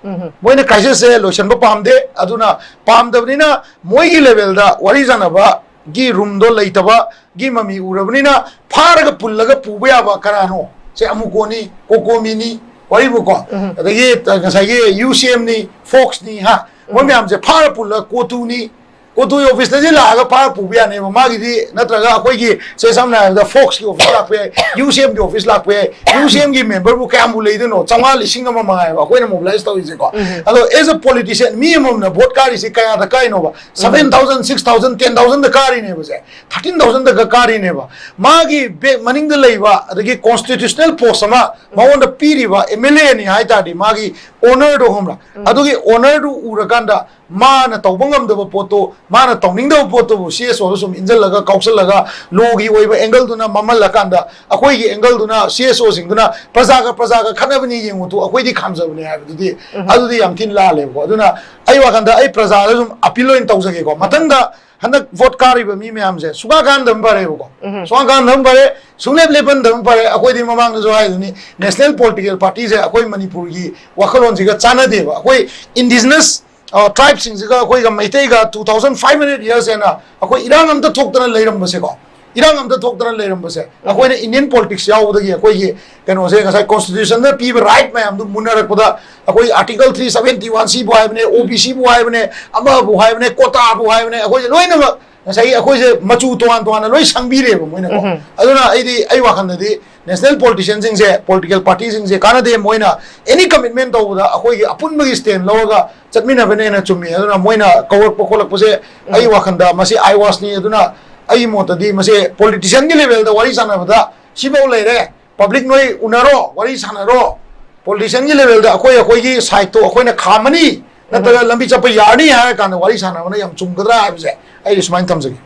ꯃꯣꯏꯅ ꯀ꯭ꯔꯥꯏꯁꯤꯁꯁꯦ ꯂꯣꯏꯁꯤꯟꯕ ꯄꯥꯝꯗꯦ꯫ ꯑꯗꯨꯅ ꯄꯥꯝꯗꯕꯅꯤꯅ ꯃꯣꯏꯒꯤ ꯂꯦꯚꯦꯜꯗ ꯋꯥꯔꯤ ꯁꯥꯟꯅꯕꯒꯤ ꯔꯨꯝꯗꯣ ꯂꯩꯇꯕꯒꯤ ꯃꯃꯤ ꯎꯔꯕꯅꯤꯅ, ꯐꯥꯔꯒ ꯄꯨꯜꯂꯒ ꯄꯨꯕ ꯌꯥꯕ ꯀꯅꯥꯅꯣ? ꯁꯦ ꯑꯃꯨꯀꯣꯅꯤ, ꯀꯣꯀꯣꯃꯤꯅꯤ, ꯋꯥꯔꯤꯕꯨꯀꯣ, ꯑꯗꯒꯤ ꯉꯁꯥꯏꯒꯤ ꯌꯨ ꯁꯤ ꯑꯦꯝꯅꯤ, ꯐꯣꯛꯁꯅꯤ, ꯍꯥ, ꯃꯣꯏ ꯃꯌꯥꯝꯁꯦ ꯐꯥꯔ ꯄꯨꯜꯂꯒ ꯀꯣꯇꯨꯅꯤ, ꯀꯣꯇꯨꯒꯤ ꯑꯣꯐꯤꯁꯇꯗꯤ ꯂꯥꯛꯑꯒ ꯐꯥꯔ ꯄꯨꯕ ꯌꯥꯅꯦꯕ꯫ ꯃꯥꯒꯤꯗꯤ, ꯅꯠꯇ꯭ꯔꯒ ꯑꯩꯈꯣꯏꯒꯤ, ꯁꯦ ꯁꯝꯅ ꯍꯥꯏꯔꯕꯗ, ꯐꯣꯛꯁꯀꯤ ꯑꯣꯐꯤꯁ ꯂꯥꯛꯄ ꯌꯥꯏ, ꯌꯨ ꯁꯤ ꯑꯦꯝꯒꯤ ꯑꯣꯐꯤꯁ ꯂꯥꯛꯄ ꯌꯥꯏ꯫ ꯌꯨ ꯁꯤ ꯑꯦꯝꯒꯤ ꯃꯦꯝꯕꯔꯕꯨ ꯀꯌꯥꯝꯕꯨ ꯂꯩꯗꯣꯏꯅꯣ? ꯆꯥꯝꯃꯉꯥ, ꯂꯤꯁꯤꯡ ꯑꯃ ꯃꯉꯥꯏꯕ ꯑꯩꯈꯣꯏꯅ ꯃꯣꯕꯤꯂꯥꯏꯁ ꯇꯧꯔꯤꯁꯦꯀꯣ꯫ ꯑꯗꯣ, as a politician, ꯃꯤ ꯑꯃꯃꯝꯅ ꯚꯣꯠ ꯀꯥꯔꯤꯁꯦ ꯀꯌꯥꯗ ꯀꯥꯏꯅꯣꯕ? Seven thousand, six thousand, ten thousandꯗ ꯀꯥꯔꯤꯅꯦꯕꯁꯦ, thirteen thousandꯗꯒ ꯀꯥꯔꯤꯅꯦꯕ꯫ ꯃꯥꯒꯤ ꯕꯦꯛ ꯃꯅꯤꯡꯗ ꯂꯩꯕ, ꯑꯗꯒꯤ ꯀꯣꯟꯁꯇꯤꯇ꯭ꯌꯨꯁꯅꯦꯜ ꯄꯣꯁ ꯑꯃ ꯃꯉꯣꯟꯗ ꯄꯤꯔꯤꯕ ꯑꯦꯝ ꯑꯦꯜ ꯑꯦꯅꯤ ꯍꯥꯏ ꯇꯥꯔꯗꯤ, ꯃꯥꯒꯤ ꯑꯣꯅꯔꯗꯣ, ꯈꯪꯕ꯭ꯔꯥ? ꯑꯗꯨꯒꯤ ꯑꯣꯅꯔꯗꯨ ꯎꯔꯀꯥꯟꯗ, ꯃꯥꯅ ꯇꯧꯕ ꯉꯝꯗꯕ ꯄꯣꯠꯇꯣ, ꯃꯥꯅ ꯇꯧꯅꯤꯡꯗꯕ ꯄꯣꯠꯇꯨꯕꯨ ꯁꯤ ꯑꯦꯁ ꯑꯣꯗ ꯁꯨꯝ ꯏꯟꯖꯜꯂꯒ, ꯀꯥꯎꯁꯜꯂꯒ, ꯂꯣꯒꯤ ꯑꯣꯏꯕ ꯑꯦꯡꯒꯜꯗꯨꯅ ꯃꯝꯍꯜꯂꯀꯥꯟꯗ, ꯑꯩꯈꯣꯏꯒꯤ ꯑꯦꯡꯒꯜꯗꯨꯅ, ꯁꯤ ꯑꯦꯁ ꯑꯣꯁꯤꯡꯗꯨꯅ ꯄ꯭ꯔꯖꯥꯒ, ꯄ꯭ꯔꯖꯥꯒ ꯈꯠꯅꯕꯅꯤ ꯌꯦꯡꯉꯨ ꯇꯨ, ꯑꯩꯈꯣꯏꯗꯤ ꯈꯥꯝꯖꯕꯅꯦ ꯍꯥꯏꯕꯗꯨꯗꯤ, ꯑꯗꯨꯗꯤ ꯌꯥꯝ ꯊꯤꯅ ꯂꯥꯜꯂꯦꯕꯀꯣ꯫ ꯑꯗꯨꯅ ꯑꯩ ꯋꯥꯈꯟꯗ ꯑꯩ ꯄ꯭ꯔꯖꯥꯗ ꯁꯨꯝ ꯑꯄꯤꯜ ꯑꯣꯏꯅ ꯇꯧꯖꯒꯦꯀꯣ꯫ ꯃꯊꯪꯗ ꯍꯟꯗꯛ ꯚꯣꯠ ꯀꯥꯔꯤꯕ ꯃꯤ ꯃꯌꯥꯝꯁꯦ ꯁꯨꯡꯀꯥ ꯀꯥꯍꯟꯗꯕꯅ ꯐꯔꯦꯕꯀꯣ꯫ ꯁꯨꯡꯀꯥ ꯀꯥꯍꯟꯗꯕꯅ ꯐꯔꯦ, ꯁꯨꯡꯂꯦꯞ ꯂꯦꯞꯍꯟꯗꯕꯅ ꯐꯔꯦ꯫ ꯑꯩꯈꯣꯏꯗꯤ ꯃꯃꯥꯡꯗꯁꯨ ꯍꯥꯏꯗꯨꯅꯤ, ꯅꯦꯁꯅꯦꯜ ꯄꯣꯂꯤꯇꯤꯀꯦꯜ ꯄꯥꯔꯇꯤꯁꯦ ꯑꯩꯈꯣꯏ ꯃꯅꯤꯄꯨꯔꯒꯤ ꯋꯥꯈꯜꯂꯣꯟꯁꯤꯒ ꯆꯥꯟꯅꯗꯦꯕ꯫ ꯑꯩꯈꯣꯏ ꯏꯟꯗꯤꯖꯤꯅꯁ ꯇ꯭ꯔꯥꯏꯕꯁꯤꯡꯁꯤꯒ ꯑꯩꯈꯣꯏꯒ ꯃꯩꯇꯩꯒ two thousand five hundred years ꯍꯦꯟꯅ ꯑꯩꯈꯣꯏ ꯏꯔꯥꯡ ꯑꯝꯇ ꯊꯣꯛꯇꯅ ꯂꯩꯔꯝꯕꯁꯦꯀꯣ, ꯏꯔꯥꯡ ꯑꯝꯇ ꯊꯣꯛꯇꯅ ꯂꯩꯔꯝꯕꯁꯦ ꯑꯩꯈꯣꯏꯅ ꯏꯟꯗꯤꯌꯟ ꯄꯣꯂꯤꯇꯤꯛꯁ ꯌꯥꯎꯕꯗꯒꯤ ꯑꯩꯈꯣꯏꯒꯤ ꯀꯩꯅꯣꯁꯦ, ꯉꯁꯥꯏ ꯀꯣꯟꯁꯇꯤꯇ꯭ꯌꯨꯁꯟꯗ ꯄꯤꯕ ꯔꯥꯏꯠ ꯃꯌꯥꯝꯗꯨ ꯃꯨꯟꯅꯔꯛꯄꯗ, ꯑꯩꯈꯣꯏ article three seventy one C ꯕꯨ ꯍꯥꯏꯕꯅꯦ, ꯑꯣ ꯕꯤ ꯁꯤꯕꯨ ꯍꯥꯏꯕꯅꯦ, ꯑꯃꯕꯨ ꯍꯥꯏꯕꯅꯦ, ꯀꯣꯇꯥꯕꯨ ꯍꯥꯏꯕꯅꯦ, ꯑꯩꯈꯣꯏꯁꯦ ꯂꯣꯏꯅꯃꯛ ꯉꯁꯥꯏꯒꯤ ꯑꯩꯈꯣꯏꯁꯦ ꯃꯆꯨ ꯇꯣꯉꯥꯟ ꯇꯣꯉꯥꯟꯅ ꯂꯣꯏ ꯁꯪꯕꯤꯔꯦꯕ ꯃꯣꯏꯅꯀꯣ꯫ ꯑꯗꯨꯅ ꯑꯩꯗꯤ, ꯑꯩ ꯋꯥꯈꯜꯗꯗꯤ ꯅꯦꯁꯅꯦꯜ ꯄꯣꯂꯤꯇꯤꯁꯤꯌꯟꯁꯤꯡꯁꯦ, ꯄꯣꯂꯤꯇꯤꯀꯦꯜ ꯄꯥꯔꯇꯤꯁꯤꯡꯁꯦ ꯀꯥꯟꯅꯗꯦ꯫ ꯃꯣꯏꯅ ꯑꯦꯅꯤ ꯀꯃꯤꯠꯃꯦꯟ ꯇꯧꯕꯗ ꯑꯩꯈꯣꯏꯒꯤ ꯑꯄꯨꯟꯕꯒꯤ ꯁ꯭ꯇꯦꯟ ꯂꯧꯔꯒ ꯆꯠꯃꯤꯟꯅꯕꯅ ꯍꯦꯟꯅ ꯆꯨꯝꯃꯤ꯫ ꯑꯗꯨꯅ ꯃꯣꯏꯅ ꯀꯧꯔꯛꯄ ꯈꯣꯠꯂꯛꯄꯁꯦ ꯑꯩ ꯋꯥꯈꯜꯗ ꯃꯁꯤ ꯑꯥꯏꯋꯥꯁꯅꯤ꯫ ꯑꯗꯨꯅ ꯑꯩꯒꯤ ꯃꯣꯠꯇꯗꯤ ꯃꯁꯤ ꯄꯣꯂꯤꯇꯤꯁꯤꯌꯟꯒꯤ ꯂꯦꯚꯦꯜꯗ ꯋꯥꯔꯤ ꯁꯥꯟꯅꯕꯗ ꯁꯤꯐꯧ ꯂꯩꯔꯦ, ꯄꯕ꯭ꯂꯤꯛ ꯅꯣꯏ ꯎꯅꯔꯣ, ꯋꯥꯔꯤ ꯁꯥꯟꯅꯔꯣ, ꯄꯣꯂꯤꯇꯤꯁꯤꯌꯟꯒꯤ ꯂꯦꯚꯦꯜꯗ ꯑꯩꯈꯣꯏ, ꯑꯩꯈꯣꯏꯒꯤ ꯁꯥꯏꯠꯇꯣ ꯑꯩꯈꯣꯏꯅ ꯈꯥꯝꯃꯅꯤ, ꯅꯠꯇ꯭ꯔꯒ ꯂꯝꯕꯤ ꯆꯠꯄ ꯌꯥꯔꯅꯤ ꯍꯥꯏꯔ ꯀꯥꯟꯗ ꯋꯥꯔꯤ ꯁꯥꯟꯅꯕꯅ ꯌꯥꯝ ꯆꯨꯝꯒꯗ꯭ꯔꯥ ꯍꯥꯏꯕꯁꯦ ꯑꯩꯗꯤ ꯁꯨꯃꯥꯏꯅ ꯊꯝꯖꯒꯦ꯫